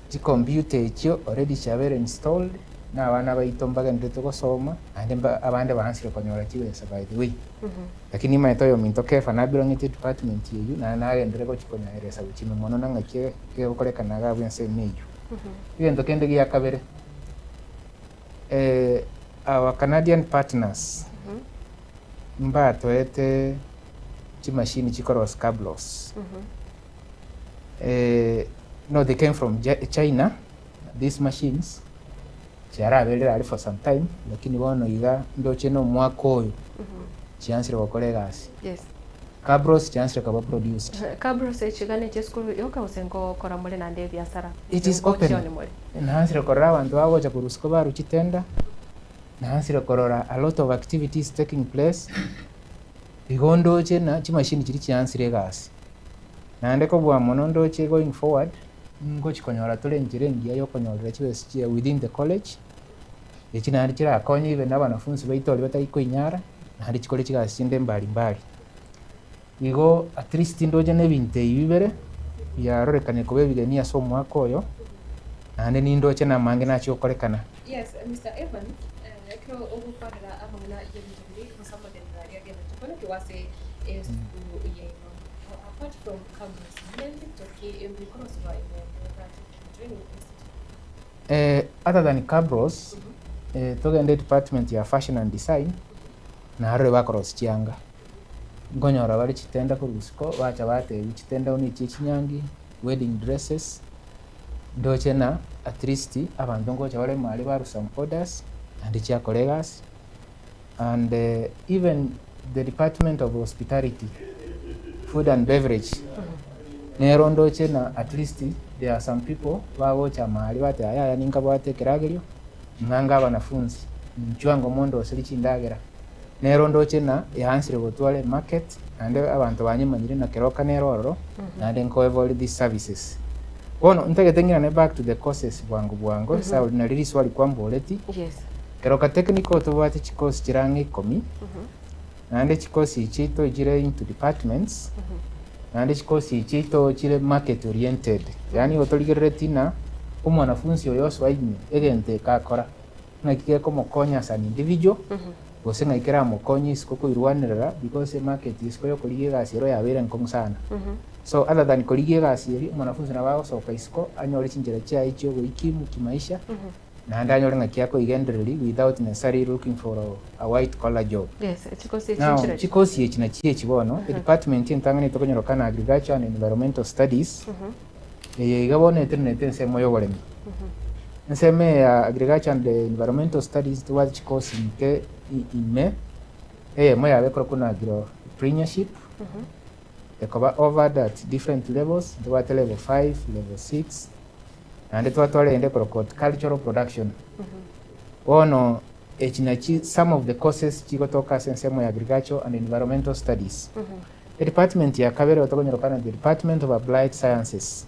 Chikompiuta echio already chiabeire installed, na abana baito mbagendererete gosoma, naende mba abande baansire konyora chibesa by the way. Lakini nimanyete oyominto Kefa nabelongete edepartment eyio, naende nagenderere gochia konyaeresa gochia ime mono na ng'aki egokorekana iga abwo ensemo eyio. Egento kende gia kabere, our Canadian partners mbatoete chimashini chikorosia cabros. No they came from China these machines chiaraberire aria for some time lakini bono iga ndoche na omwaka oyo chiansire gokora egasi. Yes. Cabros chiansire koba produced. Cabros echi iga nechi esukuru yoka gose nkokora more naende ebiasara? It is open. Ngochioni more? Nansire korora abanto bagocha korwa isiko barwa chitenda, nansire korora a lot of activities taking place, igo ndoche na chimashini chiria chiansire egasi. Naende kobua mono ndoche going forward, ngochi konyora tore enchera engiya yokonyorera chibesa chia within the college, echi naende chirakonye even abanafunsi baito baria batari koinyara, naende chikore chigasi chinde mbali mbali. Igo at least ndoche na ebinto ebi bibere, biarorekanire koba ebigeni ase omwaka oyo, naende nindoche na amange nachia gokorekana. Yes, Mister Evans, ekero ogokwanera amang'ana y'ebinto biria gose amagenderero aria agenderete koenekigwa ase esukuru yaino. Apart from cameras, nembito ki bikorosibwa ime ya Keroka Technical Training Institute? Other than cabros, togende department ya fashion and design, narore bakorosia chianga. Nkonyora bare chitenda korwa isiko, bacha batebia chitenda buna echi chinyangi, wedding dresses, ndoche na at least abanto ngocha bare mare barwa some orders, naende chiakora egasi. And even the department of hospitality, food and beverage, nero ndoche na at least there are some people bagocha amari bateba yaya ninkabwate ekeragerio, ng'ange abanafunzi, inchuo ango mondoserie chindagera. Nero ndoche na yaansire gotwara emarket, naende abanto banyemanyire na keroka nere ororo, naende nkoevolve these services. Bono ntagete ng'irane back to the courses bwango bwango, ase nari riswali kwamboreti. Yes. Keroka Technical tobwate chikosi chire ang'e ikomi, naende chikosi echi chiaito chire into departments, naende chikosi echi chiaito chire market oriented, yaani igo torigerereti ng'a omwanafunsi oyo osoa ime egento eke akora, ng'aki gekomokonya as an individual, gose ng'aki keramokonye isiko koirwanerera because emarket isiko yokorigia egasi ero yabeire enkong'u sana. So other than korigia egasi eria, omwanafunsi nabo agosoka isiko anyore chinchera chiaye chia ogoikimu kimaisha, Naende anyore ng'aki akoigendereria without necessarily looking for a white collar job. Yes, chikosi echi Now, nchire chi. chikosi echi nachi echi bono, edepartment entang'ani tokonyorokana na Agriculture and Environmental Studies, eye iga bono etenenerete ensemo ya oboremi. Ensemo eye ya Agriculture and Environmental Studies tobwate chikosi nke ime, eyemo yabo ekorokwa na Agropreneurship, ekoba offered at different levels, ntobwate level 5, level 6, Naende twatwara eyende ekorokwa horticultural production. Bono echi nachi some of the courses chigotoka ase ensemo ya agricultural and environmental studies. Edepartment ya kabere otokonyora the department of applied sciences.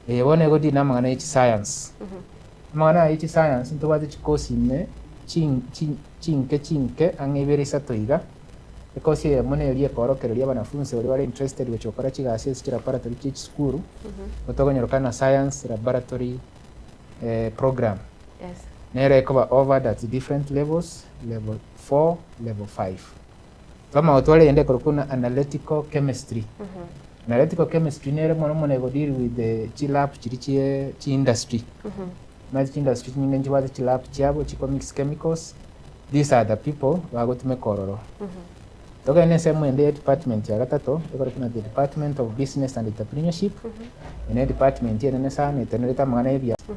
Eye bono egodeal na amang'ana ya chiscience. Amang'ana aya ya chiscience ntobwate chikosi ime chin chin chinke chinke ang'e ibere isato iga. Ekosi eyemo neria ekoorokereria abanafunsi baria bare interested gochia gokora chigasi ase chilaboratory chia chisukuru, gotokonyeroka na science laboratory program. Nere ekoba offered at different levels, level 4, level 5. Twamanya gotwara eyende ekorokwa buna analytical chemistry. Analytical chemistry nere mono mono ego deal with the chilab chiria chie chiindustry. Omanyete chiindustry chinyinge nchibwate chilab chiabo chiko mix chemicals, these are the people bagotumeka ororo. Togende ensemo ende ya department ya gatato ekorokwa buna the department of business and entrepreneurship, eye ne department enene sana etenerete amang'ana ya ebiasara.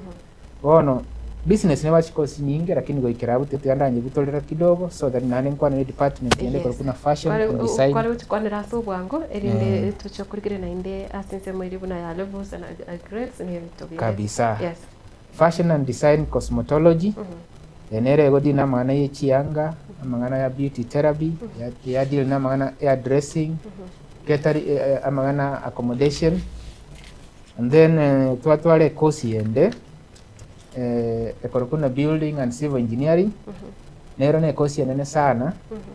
Bono business nebwate chikosi chinyinge lakini goikera abwo tiga ndanyebutorera kidogo so that naende nkwane ne department ende ekorokwa buna fashion and design. Kware gochikwanera ase obwango erinde toche korigereria naende ase ensemo eria buna ya levels and grades na ebinto binde. Kabisa. Yes. Fashion and design cosmetology, eye nere egodeal na amang'ana ye chianga, amang'ana ya beauty therapy, ya deal na amang'ana ya dressing, catering, amang'ana accommodation. And then twatwara ekosi ende ekorokwa buna building and civil engineering, nero na ekosi enene sana,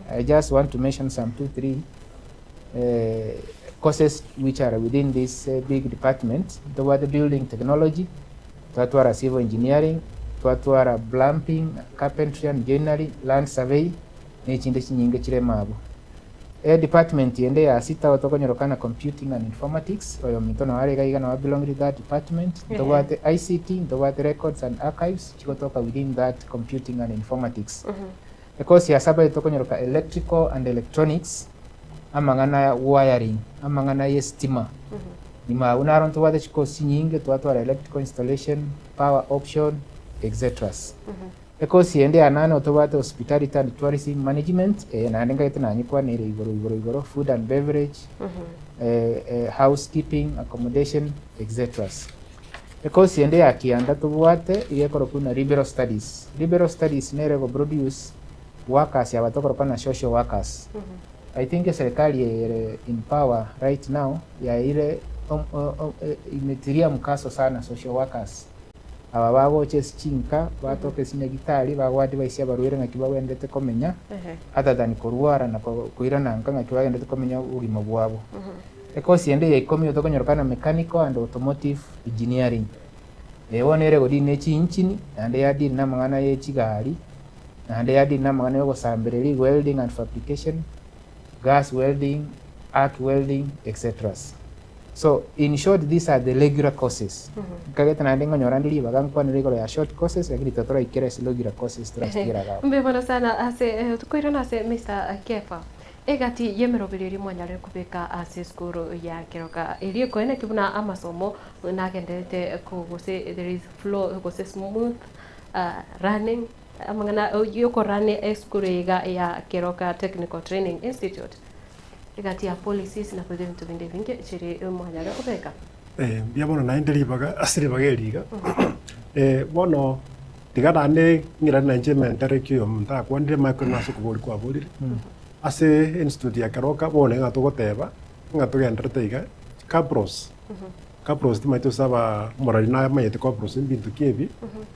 I just want to mention some two three courses which are within this big department. Ntobwate building technology, twatwara civil engineering, twatwara plumbing, carpentry and joinery, land survey, na echinde chinyinge chire ime abwo. Edepartment ende ya sita igo tokonyorokana computing and informatics, oyominto nabo are iga iga nabo belong to that department, ntobwate ICT, ntobwate records and archives, chigotoka within that computing and informatics. Ekosi ya saba etokonyeroka electrical and electronics, amang'ana ya wiring, amang'ana ya estima. Nyuma abwo naro ntobwate chikosi chinyinge, twatwara electrical installation, power option, etc. Ekosi ende ya nane otobwate hospitality and tourism management, eye naende nkaete nanyekwaneire igoro igoro igoro, food and beverage, housekeeping, accommodation, etc. Ekosi ende ya kianda tobwate iga ekorokwa buna liberal studies. Liberal studies nere ego produce workers aba tokoroka na social workers. I think eserikali eye ere in power right now yaeire imetilia mkaso sana social workers. Aba bagocha ase chinka, batoka ase chinyagitari, bago advise abarwaire ng'aki bagwenerete komenya, other than korwara na koirana nka ng'aki bagenderete komenya obogima bwabo. Ekosi ende ya ikomi otokonyorokana na mechanical and automotive engineering. Eye bono ere godeal ne chiinchini, naende yadeal na amang'ana ye chigari, naende yadeal na amang'ana ya ogosambereria, welding and fabrication, gas welding, arc welding, etc. So in short these are the regular courses. Nkagete naende ngonyora nde ribaga nkwanere igoro ya short courses lakini totoraikera ase regular courses torasitigere iga abwo. Mbuya mono sana ase tokoirana ase Mister Kefa. Egati y'emeroberi eria mwanyarire kobeka ase esukuru ya Keroka eria ekoeneki buna amasomo nagenderete gose there is flow gose smooth running amang'ana yokorun esukuru iga ya Keroka Technical Training Institute. Egati ya policies na koiga ebinto binde ebinge chiri mwanyare kobeka. Mbuya mono naende ribaga ase ribaga eri iga. Bono tiga naende ng'irane nainche ementere ki oyo omonto akwanire manye korende ase okobori kwaborire. Ase institute ya Keroka bono ng'a togoteba ng'a togenderete iga cabros, cabros timanyeti gose aba omorari namanyete cabros mbinto ki ebi,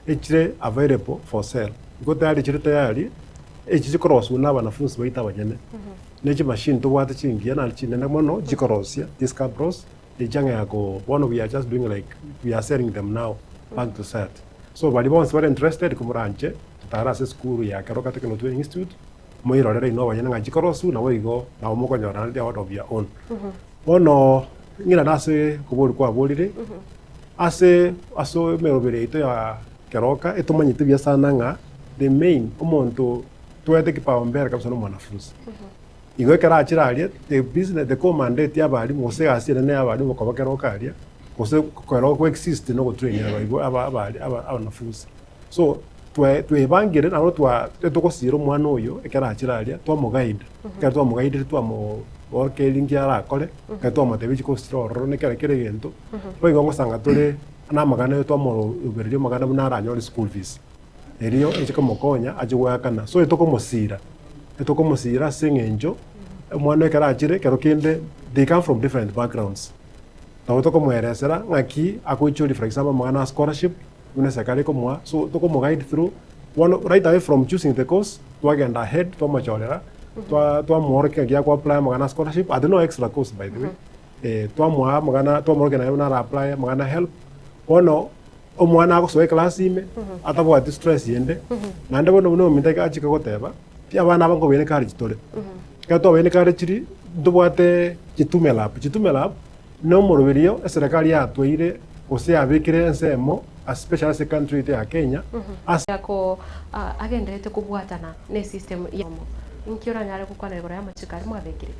echire available for sale. Igo tayari chire tayari, echi chikorosiwa na abanafunsi baito abanyene. Ne chimashini tobwate chingiya naende chinene mono chikorosia these cabros, echang'a ya ko bono we are just doing like we are selling them now back to set. So baria bonsi bare interested komoranche totare ase esukuru ya Keroka Technical Training Institute, moirorere inwe abanyene ng'a chikorosiwa nabo igo nabo mokonyora naende out of your own. Bono ng'irane ase okobori kwaborire, ase ase emeroberi yaito ya Keroka etomanyete buya sana ng'a the main omonto Toete kipaumbele kabisa nomwanafunzi. Igo ekero achire aria, the business, the core mandate ya abalimu gose egasi enene ya abalimu okoba keroka aria, gose keroka ko exist na ogotrain abaibo aba abari aba abanafunzi. So twae twebangire nabo twa etogosira omwana oyo ekero achire aria, twamoguide, ekero twamoguidire twamo orokereria nki arakore, ekero twamotebia chikosi chire ororo na ekero kera egento, boigo ngosanga tore na amagana twamorobereria amagana buna aranyore school fees. Erio eche komokonya ache goakana. So etokomosira, etokomosira ase eng'encho omwana ekero achire ekero kende they come from different backgrounds. Nabo tokomoeresera ng'aki agoichoria for example amang'ana a scholarship buna eserikari ekomoa, so tokomo guide through bono right away from choosing the course twagenda ahead twamochorera. Twa twamworokia ng'aki ago apply amang'ana scholarship at no extra cost by the way. Twamoa amang'ana twamworokia naye buna ara apply amang'ana help. Bono omwana agosoa eclass ime atabwati stress ende, naende bono buna ominto achike goteba, pi abana aba nkobaira ecourage tore. Ekero twabaire encourage ri, ntobwate Jitume Lab. Jitume Lab na omoroberio eserekari yatweire gose yabekire ensemo especially ase ecountry yaito ya Kenya ase. Ako agenderete kobwatana ne system ya Inki oranyare gokwana igoro y'amachiko aria mwabekire?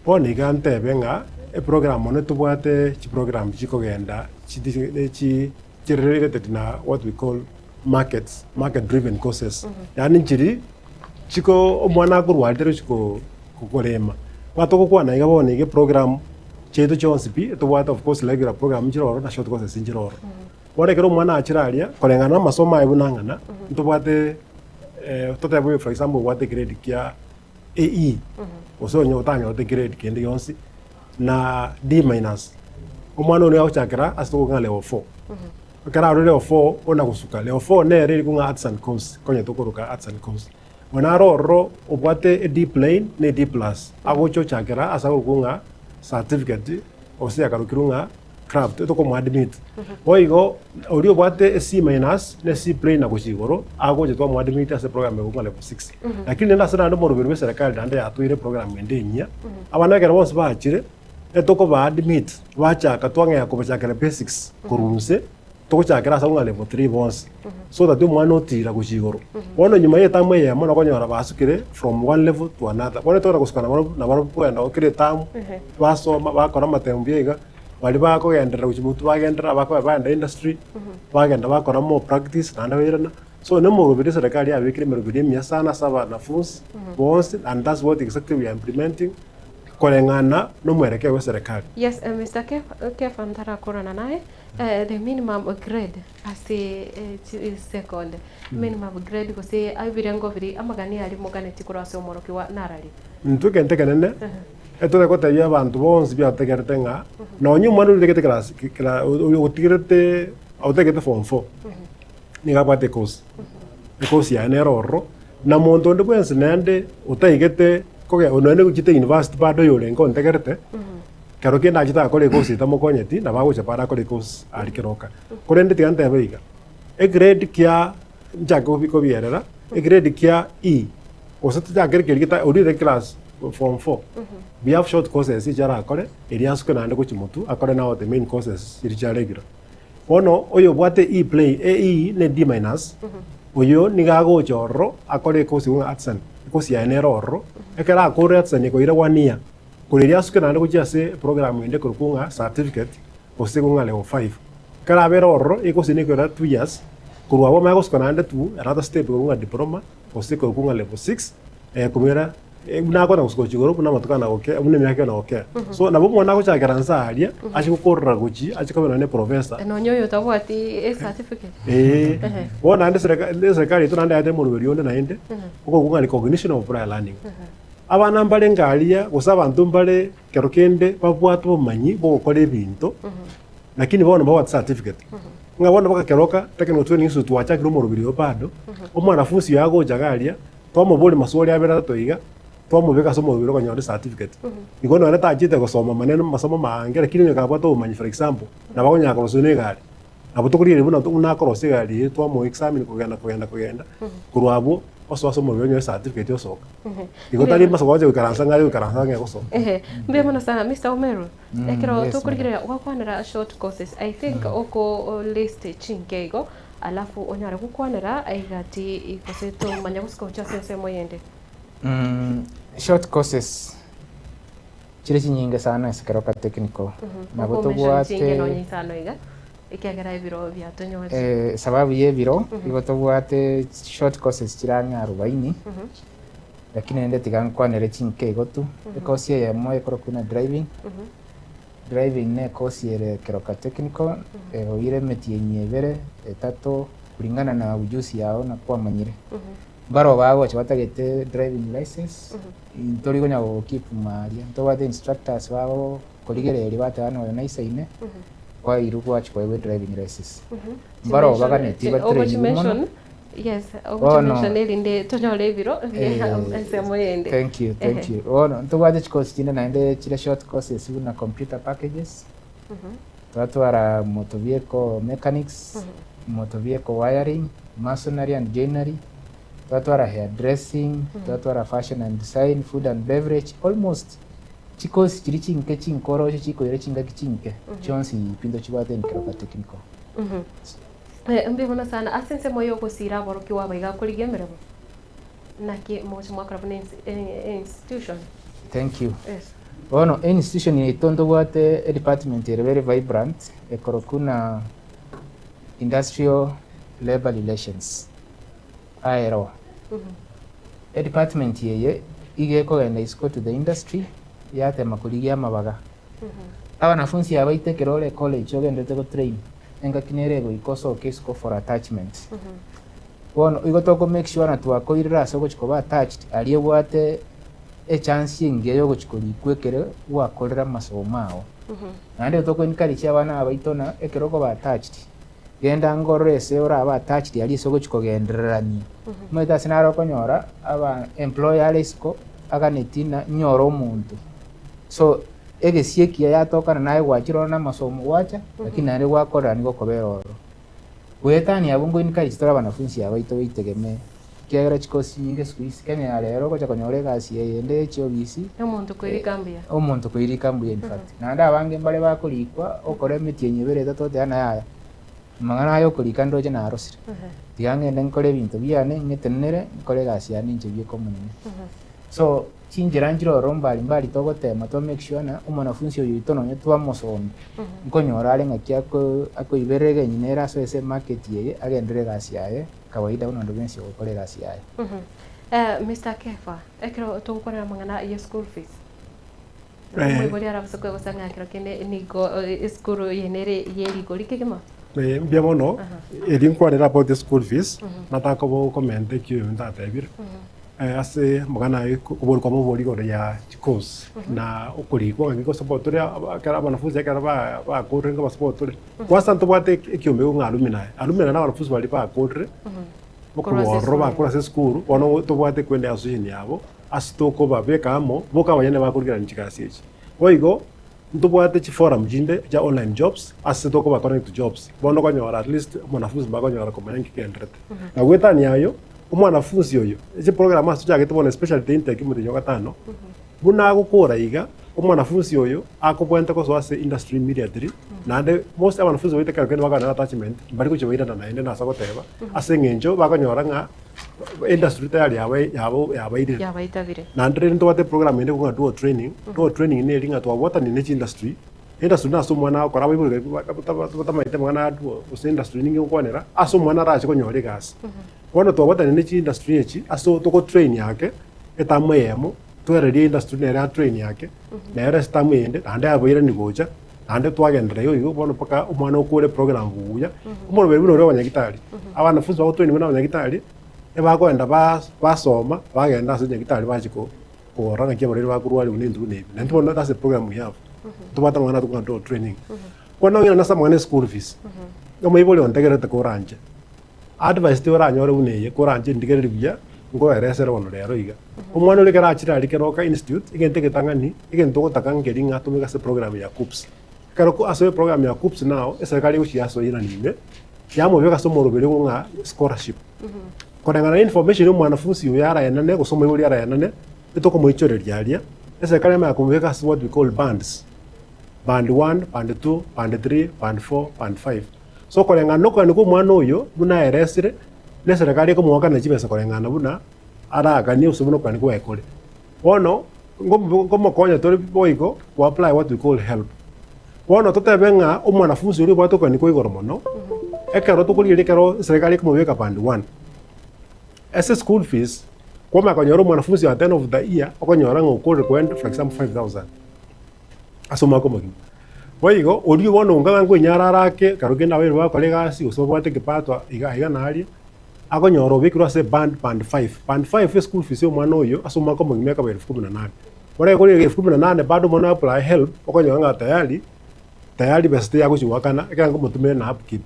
Bono iga ntebe ng'a eprogram mono tobwate chiprogram chikogenda chi related na what we call markets, market driven courses. Yaani nchiri chiko omwana akorwa aria tari gochi korema. Buna togokwana iga bono iga eprogram chiaito chionsi pi, tobwate of course regular program nchire ororo na short courses nchire ororo. Bono ekero omwana achire aria, koreng'ana na amasomo aye buna ang'ana, ntobwate totebe for example obwate egrade kia AE, gose onye otanyorete grade kende gionsi, na D minus, omwana oyio nigo agochakera ase togoka ng'a level four. Ekero arure level four, ona gosuka, level four nere eri kong'a arts and course, konya tokoroka arts and course. Bono naro ororo obwate e D plain na e D plus, agocha ochakera ase akorokwa ng'a certificate, gose yakarokirwe ng'a craft, tokomoadmit. Boigo oria obwate e C minus na e C plain na gochia igoro, agocha twamoadmit ase eprogram egokwa ng'a level six. Lakini rende ase naende omoroberi bwa eserekari naende yatweire eprogram ende enyia, abana ekero bonsi bachire, etokobaadmit, bachaka twang'ea kobachakera basics korwa inse, togochakera ase ng'a level three bonsi, so that omwana otira gochia igoro. Bono nyuma ya etamu eyemo nokonyora basukire from one level to another. Bono tokona gosuka nabarobwo nabarobwo kogenda kera etamu, basoma bakora amatemu buya iga, baria bakogenderera gochia motwe bagenderera, abakoba bagenda industry, bagenda bakora more practice naende bairana. So nemoroberi eserekari yabekire emeroberi emiya sana ase abanafunsi bonsi and that's what exactly we are implementing koreng'ana nomwerekeo bwe eserekari. Yes, Mister Kefa ntarakorana naye, the minimum grade ase second, minimum grade gose ebirengo biri amagani aria moganeti korwa ase omorokigwa narari? Intwe egento ekenene, etore gotebia abanto bonsi biategerete ng'a nonye omwana oria otigete class otigerete otegete form four, nigo abwate ekosi, ekosi yaye nere ororo, na monto onde bwensi naende otaigete koge nonye gochiete university bado oyorenge ontegerete, kero kende achete agakora ekosi etamokonyeti, nabo agocha bado akore ekosi aria keroka. Korende tiga ntebe iga, egrade kia nchake kobi kobierera, egrade kia E, gose tochakere keria geta oria ore class form four, we have short courses echi arakore, erio asuke naende gochia motwe akore now the main courses chiria chia regular. Bono oyobwate E play, E ne D minus, oyo nigo agocha ororo akore ekosi ng'a artisan, ekosi yaye nere ororo, ekero akorire artisan ekoira one year, korwa erio asuke naende gochia ase eprogram ende ekorokwa ng'a certificate gose ng'a level five. Ekero abere ororo, ekosi nigo ekoira 2 years, korwa abwo amanye gosuka naende to another step ekorokwa ng'a diploma gose ekorokwa ng'a level six, ekomera buna akona gosuka gochia igoro buna amatuko aya nagokea buna emiaka eye nagokea. So nabo omwana agochakera nse aria, ache gokorora gochia, ache koba nonye professor. Nonye oyo otabwati ecertificate. Eeh, bono naende esereka eserekari yaito naende yaetire omorweri onde naende, okorokwa ng'a recognition of prior learning. Abana mbarenge aria, gose abanto mbare kero kende babwate obomanyi bwa ogokora ebinto, lakini bono mbabwati certificate. Ng'a bono bagakeroka, Technical Training Institute twachakire omoroberi oyo bado, omwanafunsi oyo agocha iga aria, twamoboria maswali abere atato iga, twamobeka ase omoroberi okonyora ecertificate. Igo nonye tachete gosoma maneno masomo maange, lakini onye kabwate obomanyi for example, nabo akonyara korosia buna egari. Nabo tokorigereria buna buna akorosia egari eye twamoa examine kogenda kogenda kogenda, korwa abwo, osoa ase omoroberi onyore ecertificate osoka. Igo tari masa gocha goikaransa ng'a aye goikaransa ng'a egosoka. Ehe, mbuya mono sana Mr. Omeru. Ekero tokorigereria gwakwanera short courses, I think oko list chinke igo, alafu onyare gokwanera egati gose tomanya gosuka gochia ase ensemo eyende. Short courses chire chinyinge sana ase Keroka Technical. Nabo Oko mention chinke tobwate nonye isano iga, ekiagera ebiro biatonyorire. Sababu ya ebiro, igo tobwate short courses chire ang'e arobaini, lakini rende tiga nkwanere chinke igo tu. Ekosi eyemo ekorokwa buna driving, driving na ekosi ere Keroka Technical, egoira emetienyi ebere, etato, kulingana na ujuzi yao na kwamanyire. Mbaro bagocha batagete driving license, ntori konya gokeep aria, ntobwate instructors bago korigereria bateba ng'a oyo naisaine, kwairwa gwachia koegwa edriving license. Mbaro baganetie batrainigwe mono. Yes, Bono- ogochimention erinde tonyore ebiro bia Eh, ensemo yende. Thank you, thank Ehe. you. Bono ntobwate chikosi chinde naende chire short courses buna computer packages, twatwara motor vehicle mechanics, motor vehicle wiring, masonry and joinery, twatwara hair dressing, twatwara fashion and design, food and beverage, almost chikosi chiri chinke chinkoro chikoira chingaki chinke chionsi pi ntochibwate in Keroka Technical. Eh, mbuya mono sana ase ensemo ya ogosira aborokigwa aba iga akorigia emeremo naki mogocha mwakora buna institution. Thank you. Yes. Bono institution yaito ntobwate edepartment ere very vibrant ekorokwa na Industrial Labour Relations, ILO. Edepartment eye iga ekogenda isiko to the industry yatema korigia amabaga. Abanafunsi aba baito ekero ore college ogenderete go train engaki nere egoika osoke isiko for attachment. Bono igo toko make sure ng'a twakoirire ase ogochi koba attached aria obwate echance engiya ya ogochi korikwa ekere gwakorire amasomo ao. Naende toko encourage abana aba baito ng'a ekero okoba attached, genda ango orore ase orabe attached aria ase ogochi kogendererania. Omanyete ase naro okonyora aba employer are isiko aganeti ng'a nyore omonto. So egesie ekiya yatokana naye gwachire ororo na amasomo gwacha, lakini naende gwakorera nigo okobera ororo. Goetania abwo ngo encourage tore abanafunsi aba baito baitegemee, ekiagera chikosi chinyinge siku hizi Kenya ya rero ogocha konyora egasi eye ende ye chiobisi, Omonto koirika mbuya. omonto koirika mbuya in fact. Naende abange mbare bakorikwa okora emetienyi ebere etato oteba naye aya, amang'ana aya okorika ndoche narosire, tiga ngende nkore ebinto biane ng'etenenere nkore egasi yane inche bieka omonyene. So, chinchera nchire ororo mbari mbari togotema to make sure ng'a omwanafunsi oyo oito nonye twamosomia, nkonyora are ng'aki ako akoiberera egenyina ere asoe ase emarket eye, agenderere egasi yaye kawaida buna onde bwensi ogokora egasi yaye. Mister Kefa, ekero togokwanera amang'ana ya school fees, Eh. omoibori arabase kwegosa ng'a kero kende nigo esukuru eye nere ye rigori kegima? Eh, mbuya mono, eri nkwanere about the school fees, nataka koba okomenta ekio oyo ntatebire. Ase amang'ana aye koborwa kwamobori igoro ya chicourse na okorikwa ng'aki gosupport tore ekero abanafunzi ekero bakorire nkoba support tore. Kwanza ntobwate ekiombe ng'a alumni, alumni na abanafunzi baria bakorire Korwa ase okorwa ororo esukuru. bakure ase esukuru bono tobwate kwenda association yabo ase tokobabeka amo boka abanyene bakorigerania chigasi echi. Boigo ntobwate chiforum chinde chia online jobs ase tokoba connect to jobs bono okonyora at least omwanafunzi mbakonyora komanya nki kegendererete. Na goetania ayio, omwanafunzi oyo chiprogram ase tochagete bono especially the intake omotienyi o gatano, buna agokora iga, omwanafunzi oyo akobwenta gosoa ase industry immediately naende most abanafunzi baito ekero kende bakonyora attachment mbari gochia bairana naende nase ogoteba ase eng'encho bakonyora ng'a industry tayari yaba yabo yabairire. Yabaitabire. Naende rende ntobwate eprogram ende ekong'a dual training, dual training neri ng'a twabwatanire ne chiindustry, industry nase omwana agokora abaibori batamaete amang'ana aya dual gose industry ninki ngokwanera, ase omwana arache konyora egasi. Bono twabwatanire ne chiindustry echi ase togotrain ake etamu eyemo, twererie industry nere atrain ake, nere ase etamu eyende naende abairani gocha, naende twagenderera igo igo bono mpaka omwana okore eprogram buya. Omoroberi buna oria bwa abanyagitari, abanafunzi bagotrainigwa na abanyagitari, ebakoenda basoma, bagenda ase nyagitari bachia korora ng'aki abarwaire bakorwariwa na ebinto buna ebi. Naintwe bono that's the program we have. Ntobwate amang'ana tokonyora to training. Bono nonye nase amang'ana ya school fees, omoibori ontegerete koranche, advice tioranyore buna eye, koranche ndigereri buya, nkoeresere bono rero iga. Omwana oria ekero achire aria Keroka Institute, egento egetang'ani, egento ogotaka nkeri ng'a atomeke ase eprogram ya KUCCPS. Ekero ase eprogram ya KUCCPS nao, eserikari egochia yasoirania ime, yamobeka ase omoroberi ogo ng'a scholarship. Koreng'ana na information ya omwanafunsi oyo araenane gose omoibori araenane, etokomoichoreria aria, eserikari emanye komobeka ase what we call bands, band one, band two, band three, band four, band five. So koreng'ana na okogania kwa omwana oyo buna aeresire, na eserikari ekomoakanera chibesa koreng'ana buna araganie gose buna okogania kwaye kore. Bono, nkomokonya tore boigo go apply what we call help. Bono totebe ng'a omwanafunsi oria obwate okogania kwa igoro mono, ekero tokorigereria ekero eserikari ekomobeka band one, ase school fees, kwamanya konyora omwanafunsi at the end of the year, okonyora ng'a okorire koenda for example 5000 ase omwaka omogima. Boigo, oria bono onga ng'a nkoinyara arake, ekero kende abaibori bagokora egasi gose babwate ekipato iga iga na aria, akonyora obekirwe ase band band five. Band five eschool fees ya omwana oyo ase omwaka omogima ekaba elfu kumi na nane. Bono ekero elfu kumi na nane bado omwana oyo apply help, okonyora ng'a tayari, tayari besa tiyagochi goakana, ekero nkomotumera na upkeep.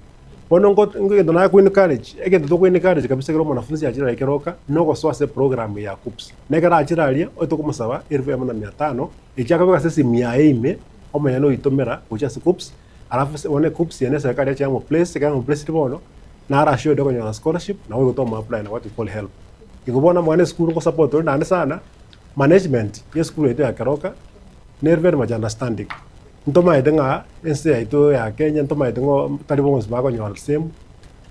Bono nko egento naye ko encourage, egento toko encourage kabisa ekero omwanafunzi achire aria keroka, na ogosoa ase eprogram ya KUCCPS. Na ekero achire aria, oye tokomosaba elfu eyemo na mia tano, echi akabeka ase esimu yaye ime, omonyene oitomera gochia ase KUCCPS, alafu ase bono eKUCCPS eye na eserekari yacha yamo place, ekero yamo placed bono, naro assured okonyora scholarship, nabo igo tomo apply na what we call HELB. Igo bono amang'ana esukuru nko support ore naende sana, management ya esukuru yaito ya Keroka, nere very much understanding. Ntomaete ng'a ense yaito ya Kenya ntomaete ng'a tari bonsi bakonyora same,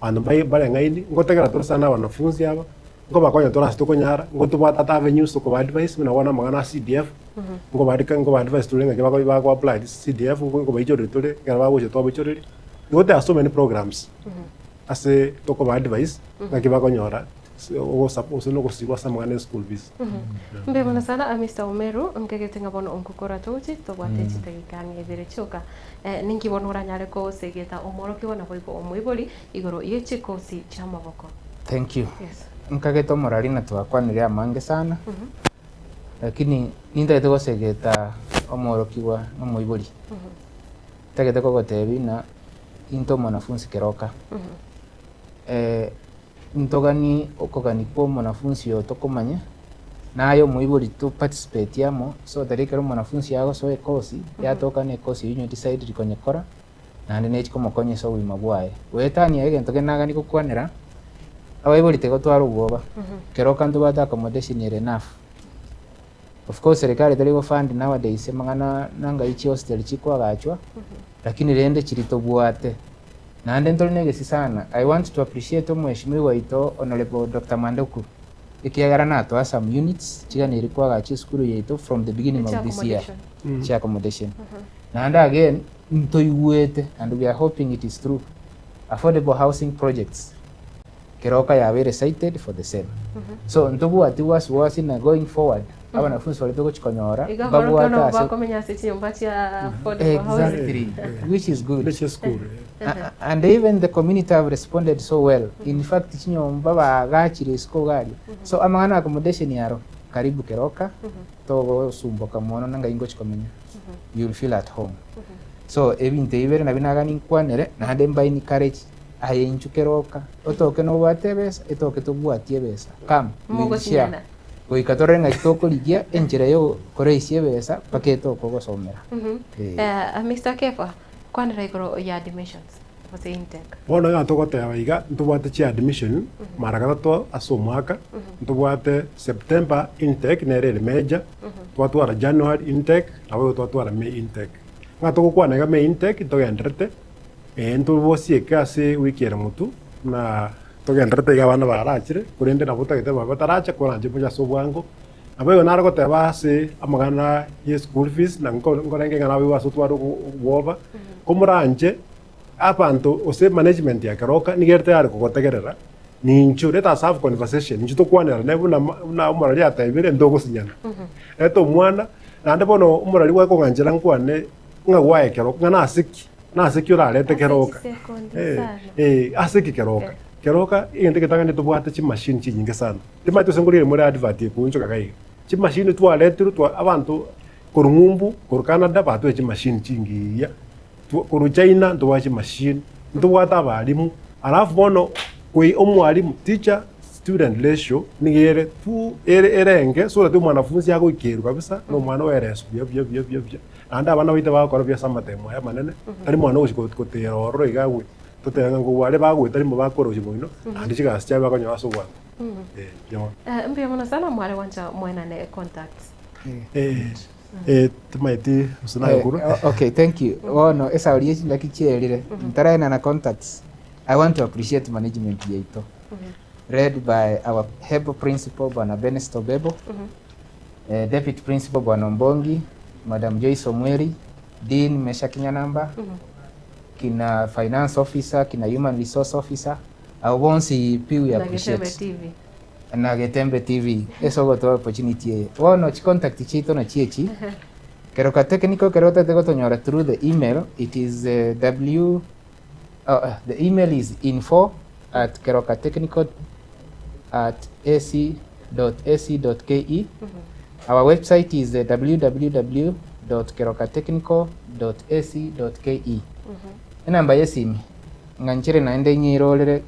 abanto mbai bareng'aini, ngotegera tore sana abanafunzi aba, nkobakonya tore ase tokonyara, ngotobwate ata avenues tokoba advise buna bono amang'ana a CDF, nkobarika nkoba advise tore ng'aki bako bago apply CDF, nkobaichoreria tore, ekero bagocha twabaichoreria. Igo there are so many programs ase tokoba advise ng'aki bakonyora gose na ogosibwa ase amang'ana ya school fees. Mbuya mono sana ah, Mr. Omeru, nkegete ng'a bono onkokora togochi tobwate chidageka ang'e ibere chioka. Eh, ninki bono oranyare kosegeta omworokigwa naboigo omoibori igoro ye chikosi chi'amaboko? Thank you. Yes. Nkagete omorari na twakwanire amange sana, lakini nintagete gosegeta omworokigwa na omoibori. Ntagete kogotebi ng'a into omwanafunzi keroka. Eh, Ntoganie okogania kw'omonafunsi oyo tokomanya, na aye omoibori to participate amo, so that ekero omonafunsi agosoa ekosi, yatoka na ekosi eyio onye decided konyekora, naende nechi komokonya ase obogima bwaye. Goetania egento kende nagani gokwanera, abaibori tigotwara obwoba, keroka ntobwate accommodation ere enough. Of course serikali teri go fund nowadays amang'ana nangai chihostel chikoagachwa, lakini rende chiri tobwate. Naende ntori negesio sana, I want to appreciate omweshimiwa oito Honourable Doctor Manduku, ekiagera natoa some units chiganeirie koagacha esukuru yaito from the beginning of this year, chia accommodation. Naende again, ntoigwete and we are hoping it is true, affordable housing projects keroka yabeire cited for the same. So ntobwati wasiwasi na going forward, abanafunzi baria togochi konyora, Iga mbabwate aborokigwa nabo ase bakomenya ase chinyomba chia affordable housing. Exactly, which is good. Which is good, And even the community have responded so well. In fact, chinyomba baagachire isiko iga aria. So amang'ana accommodation aro, karibu keroka, togosumboka mono na ngai ngochi komenya. You will feel at home. So ebinto ebi bire nabio nagani nkwanere, naende mbae encourage, aye inchu keroka, otoke nobwate ebesa, etoke tobwati ebesa, come, we will share. Mogosinyana. Goika torore ng'aki tokorigia enchera yokoraisia ebesa mpaka etoke ogosomera. Eh. Eh, Mr. Kefa, kwanera igoro ya admissions gose intake. Bono iga togoteba iga, ntobwate chiadmission mara gatato ase omwaka, ntobwate September intake nere ere major, twatwara January intake, nabo igo twatwara May intake. Ng'a togokwana iga May intake ntogenderete, eh ntobosieke ase ewiki ere motwe, buna togenderete iga abana barachire, korende nabo totagete babe bataracha koranche moche ase obwango. Nabo igo nare goteba ase amang'ana ye school fees na nko nkorenge ng'a naboigo ase otware obwoba, komoranche abanto gose management ya keroka nigo ere tayari kogotegerera, ninchu let us have conversation, inchu tokwanerane buna buna omorari atebire ntogosinyana. Reta omwana, naende bono omorari gwakong'anchera nkwane ng'a gwaye keroka ng'a nase ki, nase ki orarete keroka eh ase ki keroka. Keroka egento egetang'ani tobwate chimashini chinyinge sana. Timanyeti gose nkorigereria more advert ekoonchoka iga iga. Chimashini twaretirwe twa abanto korwa ng'umbu, korwa Canada batwete chimashini chingiya, korwa China ntobwate chimashini, ntobwate abalimu, alafu bono koi omwalimu teacher student ratio nigo ere two ere erenge so that omwanafunzi agoikerwa kabisa na omwana oereswa buya buya buya buya buya. Naende abana baito bagokora buya ase amatemo aya amanene, tari mwana ogochi gotera ororo iga agwe. Totebe ng'a nkobua aria bagoeta rimo bakore gochia moino, naende chigasi chiabo bakonyora ase obwango. Eh, mbuya mono. Eh, mbuya mono sana mware gwancha mwenane contacts. Eh, eh, timaeti gose naye Eh, korwa. okay, thank you. Bono esauri ye chingaki chierire, ntaraenana contacts. I want to appreciate management yaito led by our head principal Bwana Benesto Bebo, eh, deputy principal Bwana Ombongi, Madam Joyce Omweri, Dean Meshack Nyanamba, Kina finance officer, kina human resource officer, abwo bonsi pi we Na appreciate. Getembe TV. Na Getembe TV ase ogotoa opportunity eye. Bono chicontact chiaito nachio echi, kero ka technical kero otagete gotonyora through the email, it is w oh, the email is info at kerokatechnical at ac dot ac dot ke. Our website is www dot kerokatechnical dot ac dot ke. Enamba y'esimi Ng'a nchere naende ng'irorere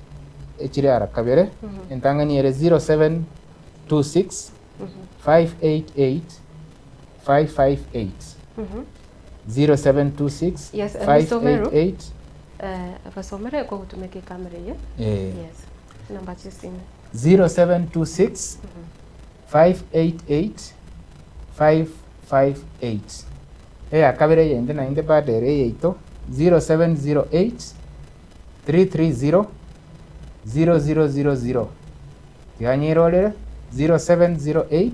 echire ara kabere, entang'ani ere 0726 588 558. 0726 Yes, Mr. Omeru. 588 Eh, basomere kogotumeka ekamera eye. Eh. Yes. Namba chi'esimi. 0726 588 558. Eya kabere eyende naende bado ere eyaito 0708 330 0000. Tiga nyerorere 0708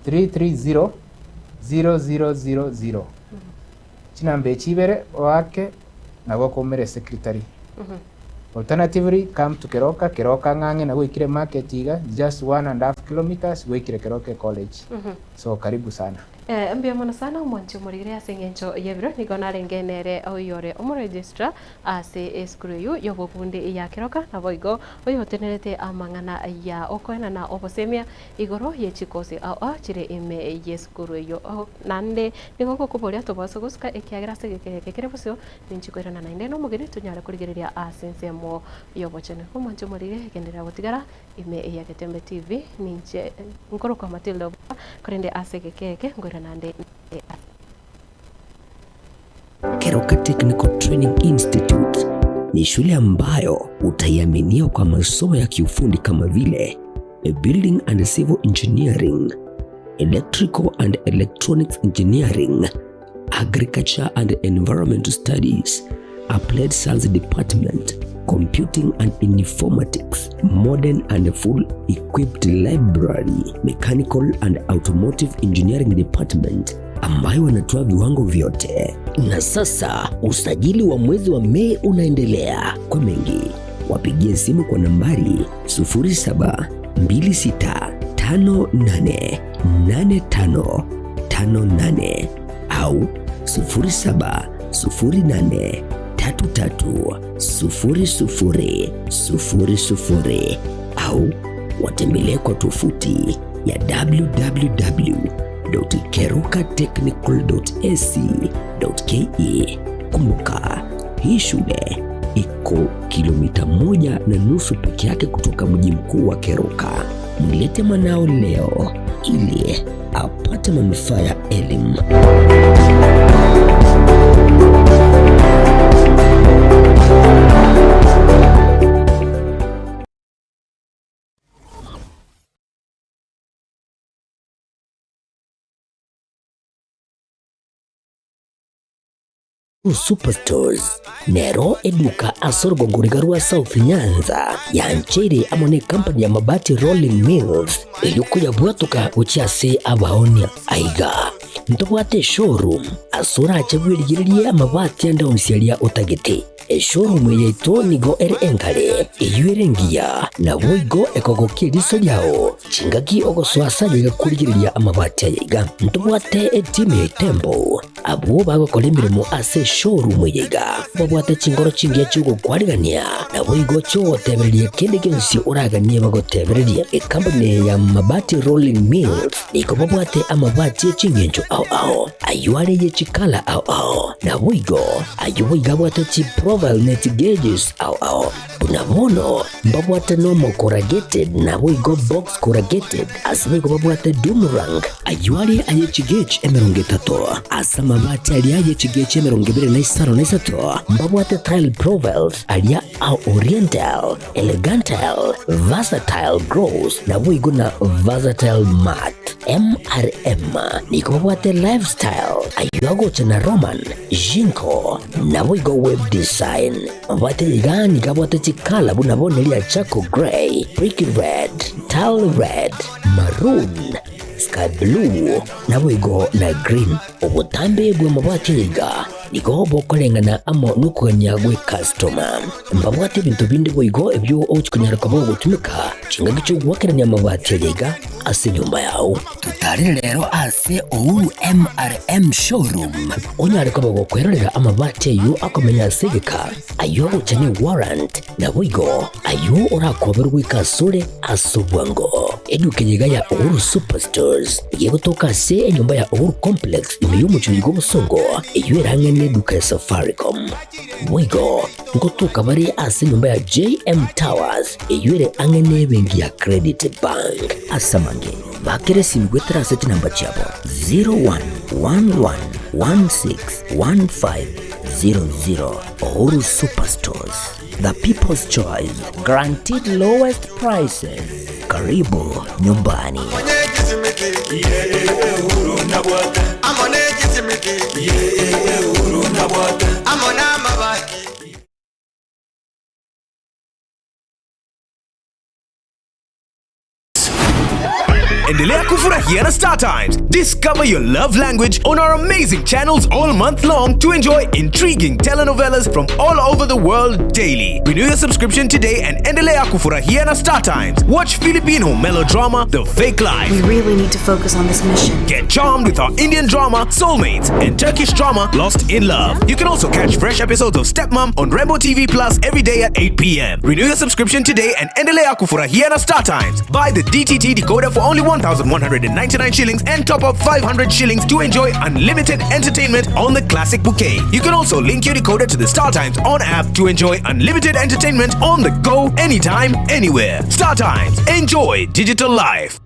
330 0000. Chinamba echi ibere oake nabo okoumera esecretary. Alternatively, come to Keroka, Keroka ng'ang'e na goikire market iga, just 1.5 kilometers goikire Keroka college. So karibu sana. Eh, mbuya mono sana omwanchi omorigire ase eng'encho y'ebiro nigo narenge nere oyore omoregistra ase esukuru eywo y'obobundi ya Keroka naboigo oyotenerete amang'ana ya okoenana obosemia igoro ye chikosi ao ao chire ime y'esukuru eywo. Oh, naende nigo ngokoboria tobasa gosuka ekiagera ase egeka eke kere bosio ninchi koirana naende nomogeni tonyare korigereria ase ensemo y'obochenu. Omwanchi omorire genderera gotigara ime ya Getembe TV ninche nkorokwa Matilda Obuba korende ase egeka eke nkoirana nde Keroka Technical Training Institute ni shule ambayo utaiaminia kwa masomo ya kiufundi kama vile Building and Civil Engineering, Electrical and Electronics Engineering, Agriculture and Environmental Studies, Applied Science Department, Computing and Informatics, Modern and Full Equipped Library, Mechanical and Automotive Engineering Department ambayo wanatoa viwango vyote. Na sasa usajili wa mwezi wa Mei unaendelea. Kwa mengi wapigie simu kwa nambari 0726588558 au 0708330000 au watembelee kwa tovuti ya www.kerokatechnical.ac.ke. Kumbuka, hii shule iko kilomita 1.5 peke yake kutoka mji mkuu wa Keroka. Mlete mwanao leo ili apate manufaa ya elimu. Superstores nero eduka ase orogongo riga rwa South Nyanza yancheire amo ne company ya Mabati Rolling Mills eyio koyabwatoka gochia ase abaonia. Aiga ntobwate eshowroom ase orache bwerigererie amabati ande onsi aria otagete. Eshowroom eye yaito nigo ere enkare, eyio ere engiya, naboigo ekogokia eriso riao chingaki ogosoa ase aye iga korigereria amabati aya iga. Ntobwate etimu ya Itembo abwo bagokora emeremo ase eshowroom eye iga, babwate chinkoro chingiya chi'ogokwarigania, naboigo chi'ogotebereria kende gionsi oraganie bagotebererie. Ekampuni eye ya Mabati Rolling Mills nigo babwate amabati e chingencho ao ao, ayio are ye chikala ao ao, naboigo Ayio boigo abwate chiprofile ne chigeges ao ao. Buna bono mbabwate normal corrugated naboigo box corrugated, ase boigo babwate doomerang. Ayio are aye chigauge 30, ase amabati aria aye chigauge 25, mbabwate tile profiles aria a oriental, elegantile, versatile gloss naboigo na versatile matte. MRM nigo babwate lifestyle, ayio agocha na Roman, Jinko, naboigo web design. Mabwate iga nigo abwate chikala buna bono eria charcoal grey, brick red, tile red, maroon, sky blue, naboigo na green. Obotambe bw'amabwate aya iga nigo bokoreng'ana amo nokogania gw'ekastoma. Mbabwate ebinto binde boigo ebio ogochia konyara koba ogotumeka chingaki chi'ogoakerania amabati aya iga ase enyomba yao. Totarere rero ase Uhuru MRM Showroom onyare koba gokwerorera amabati ayio akomenya ase egeka, ayio agocha ne warrant, naboigo ayio orakoberwe goika asore ase obwango. Eduka eye iga ya Uhuru Superstores nigo egotoka ase enyomba ya Uhuru Complex ime y'omochie oyo bw'obosongo eyio erang'ene. y'eduka ya Safaricom. Boigo nkotoka bare ase enyomba ya JM Towers eyio ere ang'e n'ebenki ya Credit Bank. Ase amange, bakera esimi goetera ase chinamba chiabo 0111161500. Uhuru Superstores, the people's choice, guaranteed lowest prices. Karibu nyumbani. Endelea kufurahia na Star Times. Discover your love language on our amazing channels all month long to enjoy intriguing telenovelas from all over the world daily. Renew your subscription today and endelea kufurahia na Star Times. Watch Filipino melodrama The Fake Life. We really need to focus on this mission. Get charmed with our Indian drama Soulmates and Turkish drama Lost in Love. You can also catch fresh episodes of Stepmom on Rainbow TV Plus every day at 8 p.m. Renew your subscription today and endelea kufurahia na Star Times. Buy the DTT decoder for only 1,199 shillings and top up 500 shillings to enjoy unlimited entertainment on the classic bouquet. You can also link your decoder to the Star Times on app to enjoy unlimited entertainment on the go anytime, anywhere. Star Times. Enjoy digital life.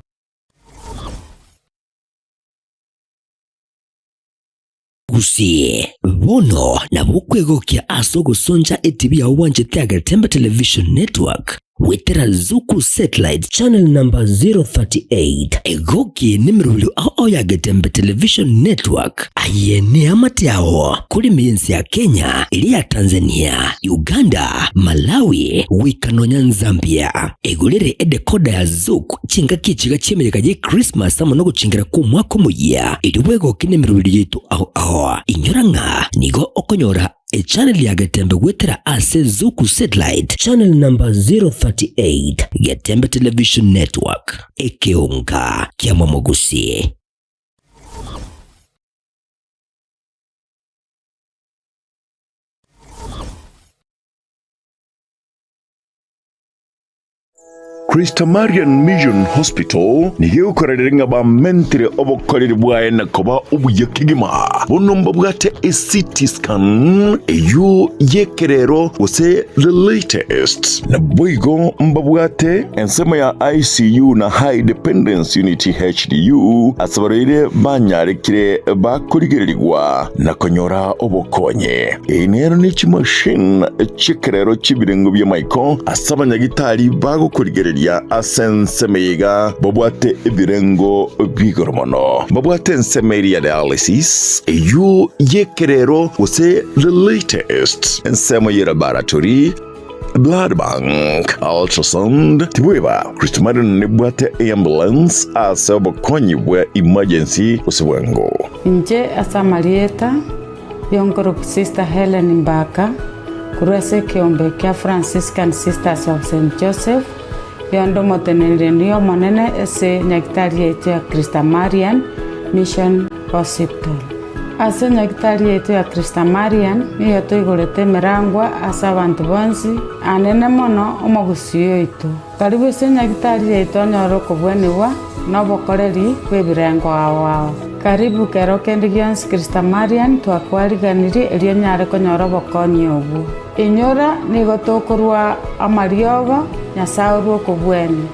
Gusii, bono nabo okwegokia ase ogosoncha etibi yao bwanchete ya Getembe Television Network goetera Zuku Satellite channel number 038. Egoki nemerobio ao ao ya Getembe Television Network aye neamate ao kore ime y'ense ya Kenya, eria ya Tanzania, Uganda, Malawi goika nonya Nzambia. Egorere edecoder ya Zuku chingaki echiga chi'emeyega ye Christmas amo nogochingera kw'omwaka omoyia, erio bwegoke nemeroberi yaito ao ao. Inyora ng'a nigo okonyora echannel ya Getembe goetera ase Zuku Satellite channel number 038, Getembe Television Network, ekeonga kia Momogusi. Christamarian Mission Hospital nigo egokorerera ng'a bamentire obokoreri bwaye na koba obuya kegima. Bono mbabwate eCT scan eyio y'ekerero gose the latest. Naboigo mbabwate ensemo ya ICU na High Dependence Unit HDU ase abarwaire banyarekire bakorigererigwa na konyora obokonyi. Eye nero ne chimashini chi'ekerero chi'ebirengo bi'amaiko ase abanyagitari bagokorigereria ase ensemo eye iga babwate ebirengo bi'igoro mono. Babwate ensemo eria ya dialysis, eyio y'ekerero gose the latest, ensemo ye laboratory, blood bank, ultrasound, tibweba Kristo Marion nebwate eambulance ase obokonyi bwa emergency gose bwango. Inche ase amarieta Y'onkoroku Sister Hellen Mbaka, korwa ase ekeombe kia Franciscan Sisters of Saint Joseph, yonde omoteneneri omonene ase nyagitari yaito ya Christamarian Mission Hospital. Ase nyagitari yaito ya Christamarian nigo toigorete emerangwa ase abanto bonsi, anene mono omogusii oito. Karibu ase nyagitari yaito onyore okobwenigwa na obokoreri bw'ebirengo ao ao. Karibu kero kende gionsi Christamarian twakwariganirie erio onyare konyora obokonyi obwo. Inyora nigo tokorua amariogo Nyasae orue okobwenia.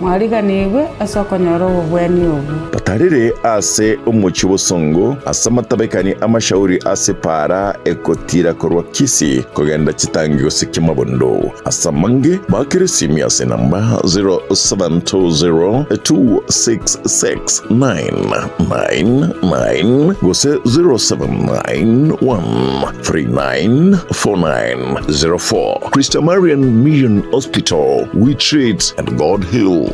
Mwariganigwe ase okonyora obobweni obwo. Batarire ase omochie bosongo, ase amatabekani 'amashauri ase epaara egotiira korwa Kisii kogenda Chitangi gose Kimabondo. Ase amange, baakere esimi ase enamba 0720266999 gose 0791394904. Christamarian Mission Hospital, we treat and God heals.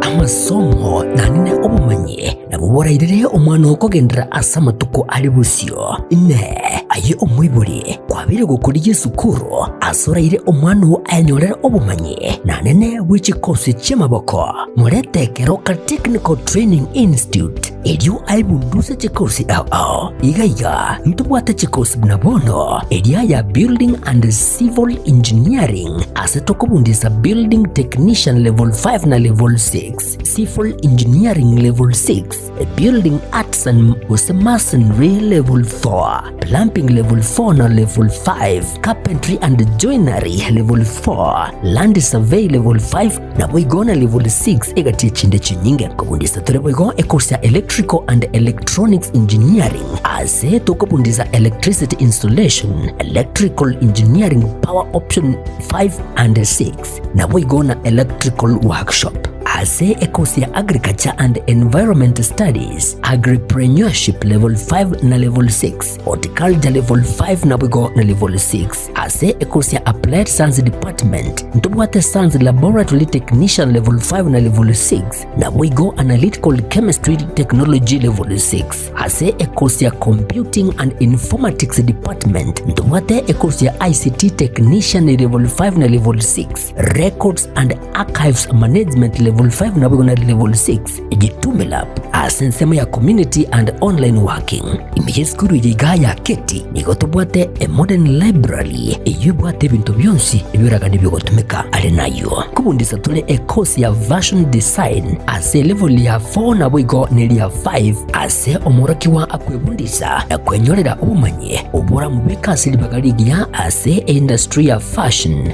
Amasomo naende obomanyi nabwo boraise. Orairere omwana oo kogenderera ase amatuko are bosio? Inee! Aye omoibori, kwabeire gokorigia esukuru ase oraire omwana oo ayenyorere obomanyi na anene bwe chikosi chi'amaboko? Morete Keroka Technical Training Institute, erio aebunduse chikosi ao ao. Iga iga ntobwate chikosi buna bono, eria ya Building and Civil Engineering, ase tokobundisa Building Technician Level 5 na Level 6. Civil Engineering Level 6, Building Arts and gose Masonry Level 4, Plumbing Level 4 na Level 5, Carpentry and Joinery Level 4, Land Survey Level 5 naboigo na Level 6 egati echinde chinyinge. Kobundisa tore boigo ecourse ya Electrical and Electronics Engineering ase tokobundisa Electricity Installation, Electrical Engineering Power Option 5 and 6. Naboigo na Electrical Workshop ase ekosi ya Agriculture and Environment Studies, Agripreneurship Level 5 na Level 6, Horticulture Level 5 naboigo na Level 6. Ase ekosi ya Applied Science Department, ntobwate Science Laboratory Technician Level 5 na Level 6, naboigo Analytical Chemistry Technology Level 6. Ase ekosi ya Computing and Informatics Department ntobwate ekosi ya ICT Technician Level 5 na Level 6, Records and Archives Management Level 5 naboigo na Level 6, Jitume Lab ase ensemo ya Community and Online Working. Ime y'esukuru eye igaa ya Keti nigo tobwate a modern library eyio ebwate ebinto bionsi ebioragani bigotumeka are nayio. Kobundisa tore ekosi ya Fashion Design ase elevel ya 4 naboigo neria 5 Ase omworokigwa akwebundisa na kwenyorera obomanyi oboramobeke ase ribaga rigiya ase eindustry ya fashion.